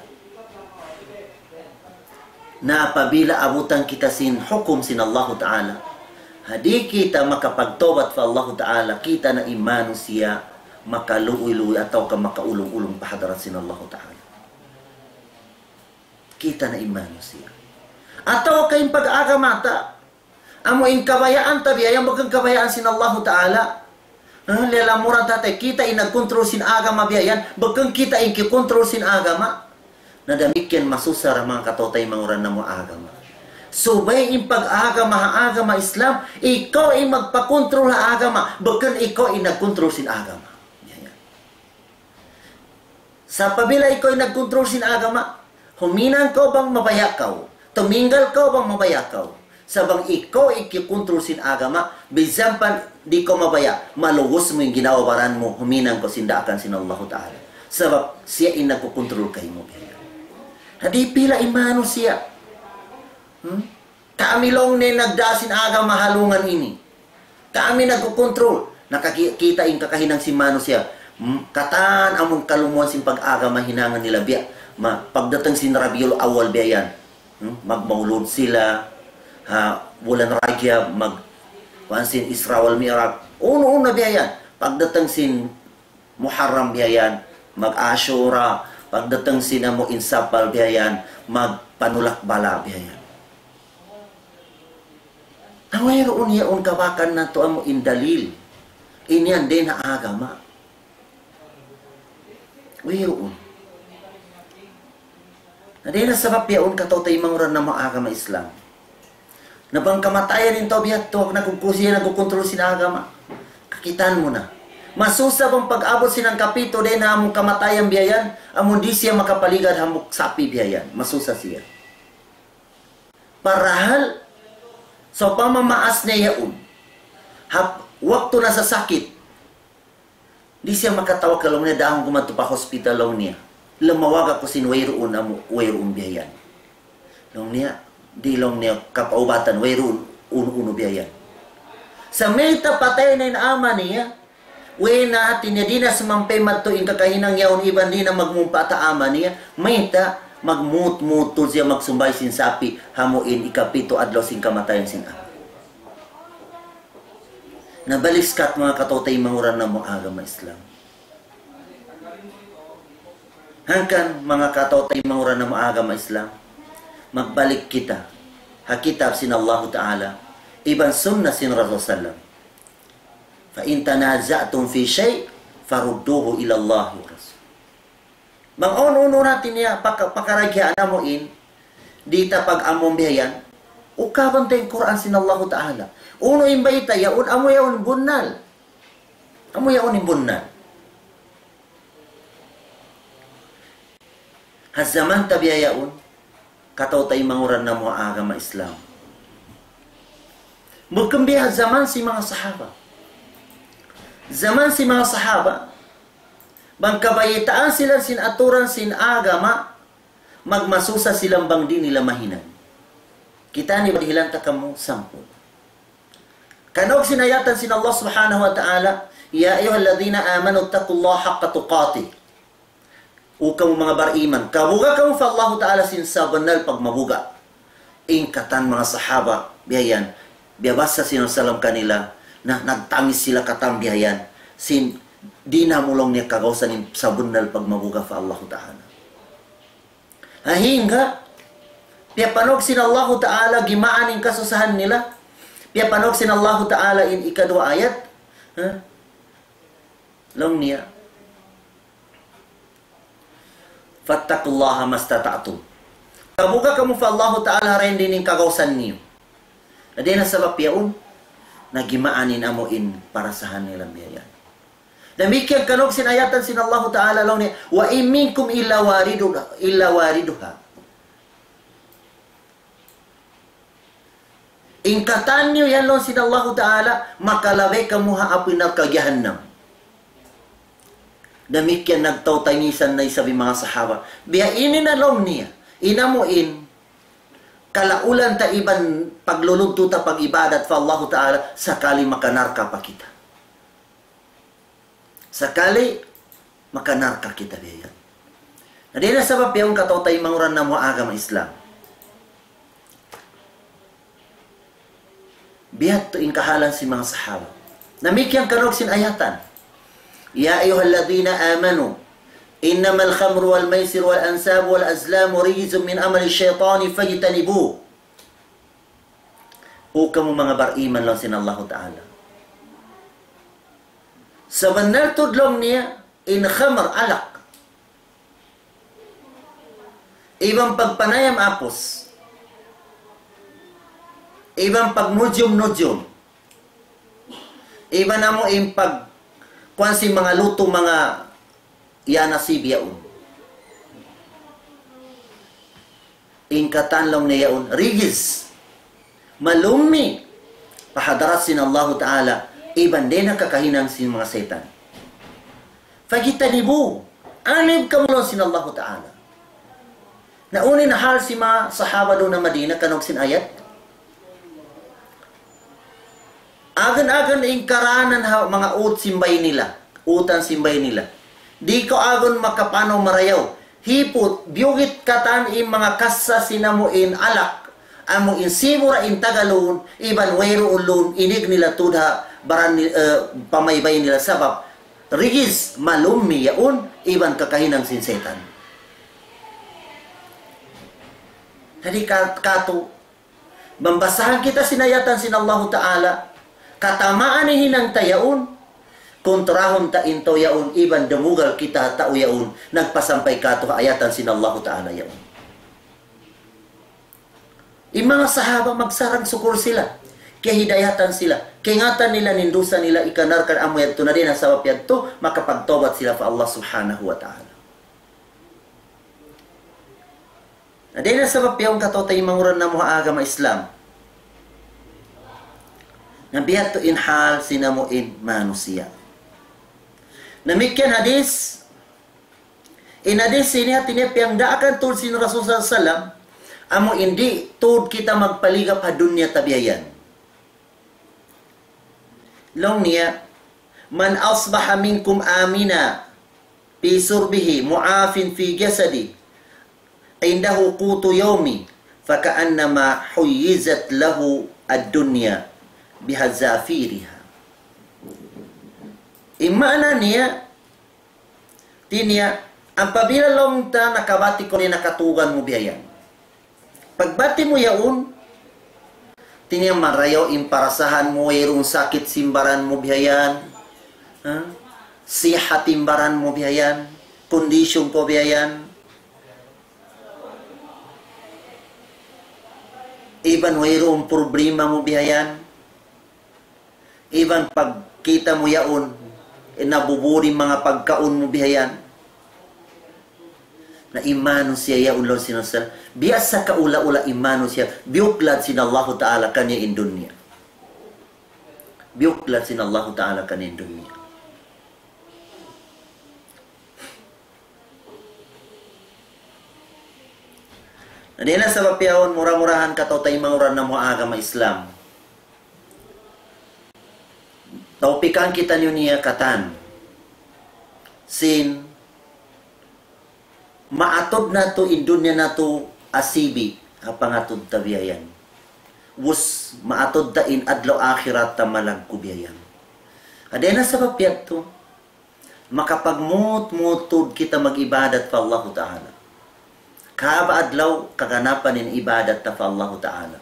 Na apabila abutan kita sin hukum sin Allahu Ta'ala, ha di' kita makapagtawbat pa Allahu Ta'ala, kita na in manusiya' makaluuy-luuy atawa ka makaulung-ulung pa hadarat sin Allahu Ta'ala. Kita na in manusiya'. Atawa ka in pag-agama ta, amu in kabayaan ta biya' yan, bukun kabayaan sin Allahu Ta'ala. Ha, lalamuran ta te, kita in nagkontrol sin agama biya' yan, bukun kita in kikontrol sin agama. Na damikkiyan masusa ra manga kataw-taymanghuran namu' agama. Subay in pag-agama ha agama Islam, ikaw in magpakontrol ha agama, bukun ikaw in nagkontrol sin agama. Biya' yan. Sa' apabila ikaw in nagkontrol sin agama, huminang kaw bang mabaya' kaw, tuminggal kaw bang mabaya' kaw. Sa' bang ikaw in kikontrol sin agama, bisan pa di' kaw mabaya', malugus mu in ginhawa-baran mu, huminang kaw sin daakan sin Allahu Ta'ala. Sabab siya in nagkukontrol kaymu. Ha di' pila in manusiya'. Hmm? Kami laung niya nagdā sin agama ha lawm ini. Kami nagkukontrol. Nakakita' in kakahinang sin manusiya'. M-, katan amun kalumuan sin pag-agama hinangun nila biya'. Ma-, pagdatung sin Rabiul Awwal biya' yan. Hmm? Magmaulud sila. Ha, bulan Rajab, mag-, kuwan sin Isra wal Mi'raj. Unu-unu na biya' yan. Pagdatung sin Muharram biya' yan, mag-Ashura, pagdatung sin amu in Saffar biya' yan, magpanulak bala biya' yan. Na wayruun yaun kabakan natu' amu in dalil. Ini yan dayn ha agama. Wayruun. Na dayn ha sabab yaun kataw-taymanghuran namu' agama Islam. Na bang kamatayan in tau biya' tu, nagkukusiya, nagkukontrol sin agama. Kakitaan mu na. Masusa bang pag-abut sin hangkapitu dayn ha amun kamatayan biya' yan, amun di' siya makapaligad hambuuk sapi biya' yan. Masusa siya. Parahal, sawpama maas niya yaun. Hap-, waktu nasasakit, di' siya makatawakal laung niya, dahun ku madtu pa hospital laung niya. Lamawag aku sin wayruun amu, wayruun biya' yan. Laung niya, di' laung niya kapaubatan, wayruun unu-unu biya' yan. Sa' mayta' patay na in ama niya, way na hati niya, di' na sumampay madtu in kakahinang yaun iban di' na magmumpaat ha ama niya, mayta' magmut-mut tuud siya magsumbay' sin sapi, amu in ikapitu adlaw sin kamatayan sin ama. Na balik skat manga kataw-taymanghuran namu' agama Islam. Hangkan manga kataw-taymanghuran namu' agama Islam, magbalik kita ha kitab sin Allahu Ta'ala, iban sunnah sin Rasul sallam. فإن تنازعتم في شيء فردوه إلى الله والرسول. Bang unu-unu hati niya paka-, pakarajaan namu' in, di' ta pag-amung biya' yan, ukaban ta in Qur'an sin Allahu Ta'ala. Unu in bayta' yaun, amu yaun bunnal. Amu yaun in bunnal. Ha jaman ta biya' yaun, kataw-taymanghuran namu' agama Islam. Bukun biya' ha jaman sin manga sahaba. Jaman sin manga sahaba, bang kabaytaan sila sin aturan sin agama, magmasusa sila bang di' nila mahinang. Kita' ini, badihilan ta kamu sampul. Kanaug sin ayatan sin Allah Subhanahu wa Ta'ala, يا أيها الذين آمنوا اتقوا الله حق تقاته. O kamu manga bariman, kabuga' kamu pa Allahu Ta'ala sin sabunnal pagmabuga'. In katan manga sahaba, biya' yan, biyabasa sin Rasul sallam kanila, na nagtangis sila katan biya' yan, sin di' na mu laung niya kagausan in sabunnal pagmabuga' pa Allahu Ta'ala. Hangkan, piyapanaug sin Allahu Ta'ala, gimaan in kasusahan nila. Piyapanaug sin Allahu Ta'ala in ikaduwa ayat. Ha? Laung niya, فاتقوا الله ما استطعتم. Kabuga' kamu pa Allahu Ta'ala ha dayn di' niyu kagausan niyu. Na dayn ha sabab yaun, na gimaan in amu in parasahan nila biya' yan. Damikkiyan kanaug sin ayatan sin Allahu Ta'ala laung niya, وإن منكم إلا واردها، إلا واردها. In katan niyu yan laung sin Allahu Ta'ala, makalabay kamu ha api narka' jahannam. Damikkiyan nagtaw-tangisan na isab in manga sahaba. Biya' ini na laung niya. In amu in, kalaulan ta iban paglulugtu ta pag-ibadat pa Allahu Ta'ala, sakali makanarka pa kita. Sakali, makanarka kita biya' yan. Na dayn ha sabab yaun kataw-taymanghuran namu' ha agama Islam. Biya' ha yadtu in kahalan sin manga sahaba. Damikkiyan kanaug sin ayatan. يا أيها الذين آمنوا إنما الخمر والميسر والأنصاب والأزلام رجس من عمل الشيطان فاجتنبوه. O kamu manga bariman, laung sin Allahu Ta'ala. Sabunnal tuud laung niya, in khamr, alak. Iban pagpanayam apus. Iban pagnujum-nujum. Iban amu in pag, kuwan sin manga lutu, manga yana sibiyaun. In katan laung niya yaun, rijis. Malummi'. Pa hadarat sin Allahu Ta'ala. Iban dayn ha kakahinang sin manga setan. فاجتنبوه. Anib kamu laung sin Allahu Ta'ala. Na unu in hal sin manga sahaba duun ha Madina kanaug sin ayat? Agun-agun in karanan ha manga ut sin bay nila, utan sin bay nila. Di' kaw agun makapanaw marayaw. Hiput, biyugit katan in manga kassa sin amu in alak, amu in sibura in tagalun, iban wayruun lun, inig nila tuud ha baran ni-, eh, pamaybay nila sabab rijis, malummi' yaun, iban kakahinang sin setan. Jadi ka-, katu', bang basahan kita sin ayatan sin Allahu Ta'ala, katamaan in hinang ta yaun, kontrahun ta in tau yaun, iban dumugal kita ha tau yaun, nagpasampay katu' ha ayatan sin Allahu Ta'ala yaun. In manga sahaba magsarang-sukul sila, kiyahidayatan sila, kaingatan nila in dusa nila, ikanarka amu yadtu, na dayn ha sabab yadtu, makapagtawbat sila pa Allah Subhanahu wa Ta'ala. Na dayn ha sabab yaun kataw-taymanghuran namu' ha agama Islam. Na biya' ha yadtu in hal sin amu in manusiya'. Damikkiyan hadis, in hadis ini hati niya piyagdaakan tuud sin Rasul sallallahu alayhi wasallam, amu in di' tuud kita magpaligap ha dunya ta biya' yan. Laung niya, من أصبح منكم آمنا في سربه معافى في جسده عنده قوت يومه فكأنما حيزت له الدنيا بحذافيرها. In maana niya, hati niya, apabila laung ta nakabati kaw, nakatugan mu biya' yan. Pagbati mu yaun, hati niya marayaw in parasahan mu, wayruun sakit sin baran mu biya' yan. Ha? Sihat in baran mu biya' yan. Kondisyon kaw biya' yan. Iban wayruun problema mu biya' yan. Iban pagkita' mu yaun, eh, nabuburi manga pagkaun mu biya' yan. Na in manusiya' yaun laung sin Rasul, biya' sa kaula-ula in manusiya', biyuklad sin Allahu Ta'ala kaniya in dunya. Biyuklad sin Allahu Ta'ala kaniya in dunya. Na dayn ha sabab yaun, mura-murahan kataw-taymanghuran namu' ha agama Islam, tawpikan kitaniyu niya katan sin maatud natu' in dunya natu' asibi' ha pangatud ta biya' yan. Ubus maatud ta in adlaw akhirat ta malaggu' biya' yan. Ha dayn ha sabab yadtu, makapagmut-mut tuud kita mag-ibadat pa Allahu Ta'ala. Kahaba' adlaw kaganapan in ibadat ta pa Allahu Ta'ala.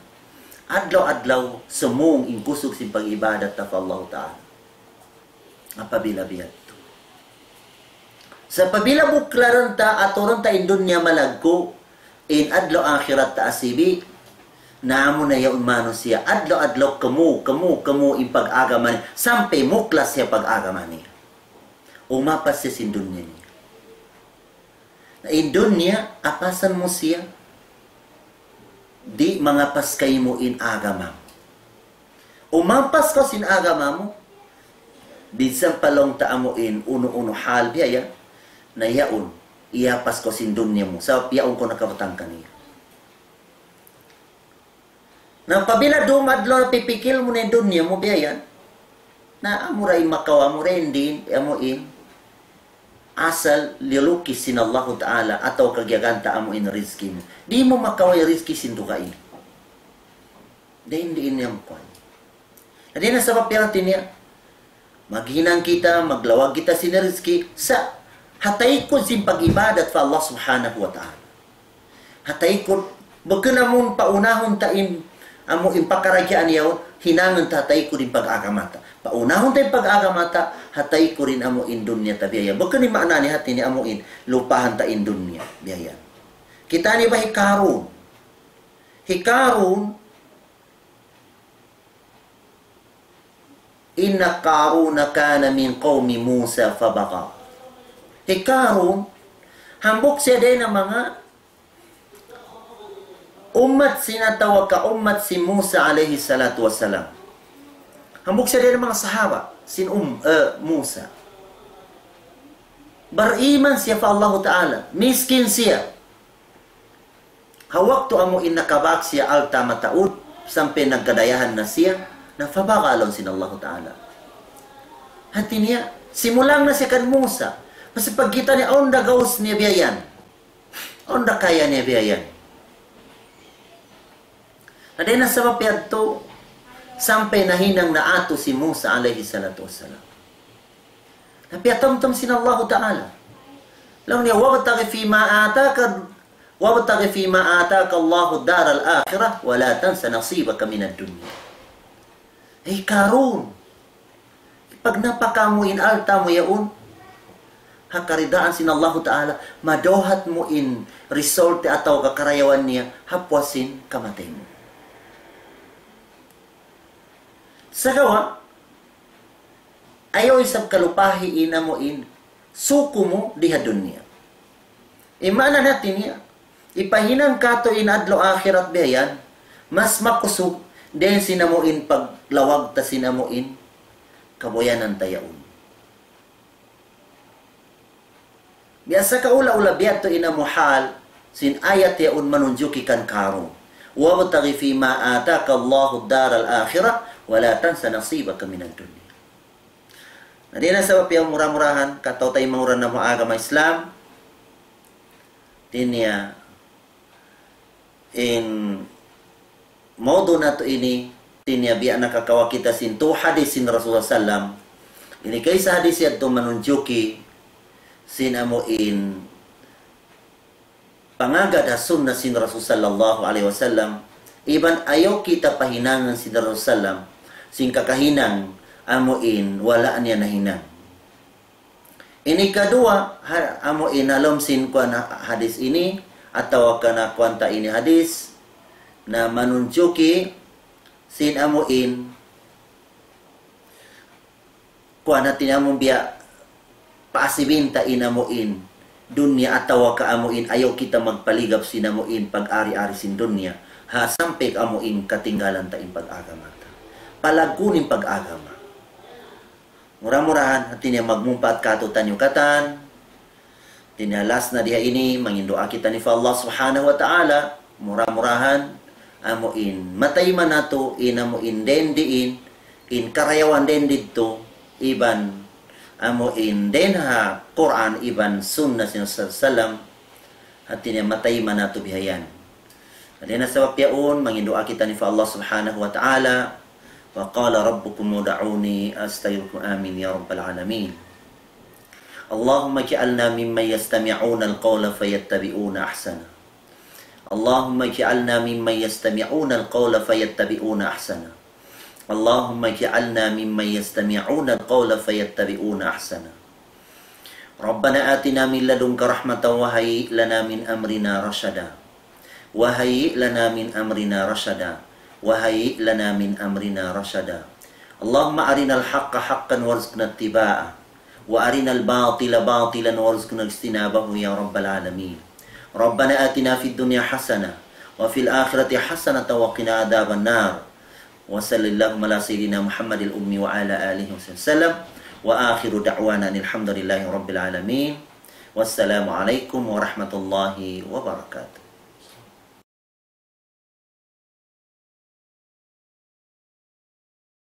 Adlaw-adlaw sumūng in kusug sin pag-ibadat ta pa Allahu Ta'ala. Apabila biya' yadtu. Sa' apabila bukladun ta, aturun ta in dunya malaggu', in adlaw akhirat ta asibi', na amu na yaun manusiya', adlaw-adlaw kamu, kamu, kamu in pag-agama niya, sampay muklas siya pag-agama niya. Umapas siya sin dunya niya. Na in dunya, apasan mu siya, di' mangapas kaymu in agama mu. Umapas kaw sin agama mu, minsan pa laung ta amu in unu-unu hal biya' yan, na yaun, iyapas kaw sin dunya mu, sabab yaun kaw nakabatang kaniya. Na apabila dum adlaw pipikil mu na in dunya mu biya' yan, na amura in makawa' mu ra in din, amu in, asal liyulukis sin Allahu Ta'ala atawa kagiyagan ta amu in rizki mu. Di' mu makaway rizki sin dugaing. Dayn di ini amu kuwan. Na dayn ha sabab yan hati niya, maghinang kita, maglawag kita sin rizki, sa' ha taykud sin pag-ibadat pa Allah Subhanahu wa Ta'ala. Ha taykud, bukun amun paunahun ta in, amu in pakaradjaan yaun, hinangun ta ha taykud in pag-agama ta. Paunahun ta in pag-agama ta, ha taykud in amu in dunya ta biya' yan. Bukun in maana niya hati niya amu in, lupahan ta in dunya, biya' yan. Kita' niyu ba hi Karun? Hi Karun, إن قارون كان من قوم موسى فبغى. Hi Karun, hambuuk siya dayn ha manga ummat sin atawa ka ummat sin Musa alayhi salatu wassalam. Hambuuk siya dayn ha manga sahaba sin um, eh, Musa. Bariman siya pa Allahu Ta'ala. Miskin siya. Ha waktu amu in nakabak siya alta' mataud, sampay nagkadayahan na siya, na فبغى laung sin Allahu Ta'ala. Hati niya, simulang na siya kan Musa. Kasi pagkita' niya, awn da gaus niya biya' yan. Awn da kaya niya biya' yan. Na dayn ha sabab yadtu, sampay nahinang na atu hi Musa alayhi salatu wassalam. Na piyatamtam sin Allahu Ta'ala. Laung niya, وابتغ فيما آتاك، وابتغ فيما آتاك الله الدار الآخرة ولا تنس نصيبك من الدنيا. Hey Karun, pagnapaka mu in alta' mu yaun, ha karidaan sin Allahu Ta'ala, madawhat mu in result atawa ka karayawan niya, ha puas sin kamatay mu. Sagawa', ayaw isab kalupahi in amu in suku mu di ha dunya. In maana hati niya, hipahinang katu' in adlaw akhirat biya' yan, mas makusug dayn sin amu in paglawag ta sin amu in kabuyanan ta yaun. Biya' sa kaula-ula biya' tu in amu hal sin ayat yaun manunjuki kan Karun. وابتغ فيما آتاك الله الدار الآخرة ولا تنس نصيبك من الدنيا. Na dayn ha sabab yan mura-murahan, kataw-taw mangura na mu agama Islam, di niya in mawdu' natu' ini, di niya biya' nakakawa' kita sin tū hadith sin Rasulullah sallam. Ini kaysa hadith yadtu manunjuki sin amu in pangagad ha sunnah sin Rasul sallallahu alayhi wasallam. Iban ayaw kita pahinangun sin Rasul sallam, sin kakahinang amu in wala' niya nahinang. Ini kaduwa, ha, amu in ha lawm sin kuwan ha-, hadith ini, atawa ka na kuwan ta ini hadith, na manunjuki sin amu in kuwan hati niya amu biya' paasibin ta in amu in dunya atawa ka amu in ayaw kita magpaligap sin amu in pag-ari-ari sin dunya. Ha, sampay amu in katinggalan ta in pag-agama ta. Palaggun in pag-agama. Mura-murahan, hati niya magmumpaat katu' taniyu katan. Hati niya last na di ha ini, mangin duwaa kita ini pa Allah Subhanahu wa Ta'ala. Mura-murahan, amu in, matayma' natu', in amu in, dayn di in, in karayawan dayn didtu, iban, amu in, dayn ha Qur'an, iban Sunnah sin Rasul sallam, hati niya matayma' natu' bihayan. Dayn ha sabab yaun, mangin duwaa kita ini pa Allah Subhanahu wa Ta'ala. وقال ربكم ادعوني أستجب لكم. آمين يا رب العالمين. اللهم اجعلنا ممن يستمعون القول فيتبعون أحسنه. اللهم اجعلنا ممن يستمعون القول فيتبعون أحسنه. اللهم اجعلنا ممن يستمعون القول فيتبعون أحسنه. ربنا آتنا من لدنك رحمة وهيئ لنا من أمرنا رشدا. وهيئ لنا من أمرنا رشدا. وهيئ لنا من أمرنا رشدا. اللهم أرنا الحق حقا وارزقنا اتباعه. وأرنا الباطل باطلا وارزقنا اجتنابه يا رب العالمين. ربنا آتنا في الدنيا حسنة وفي الآخرة حسنة وقنا عذاب النار. وصل اللهم على سيدنا محمد الأمي وعلى آله وصحبه وسلم. وآخر دعوانا أن الحمد لله رب العالمين. والسلام عليكم ورحمة الله وبركاته.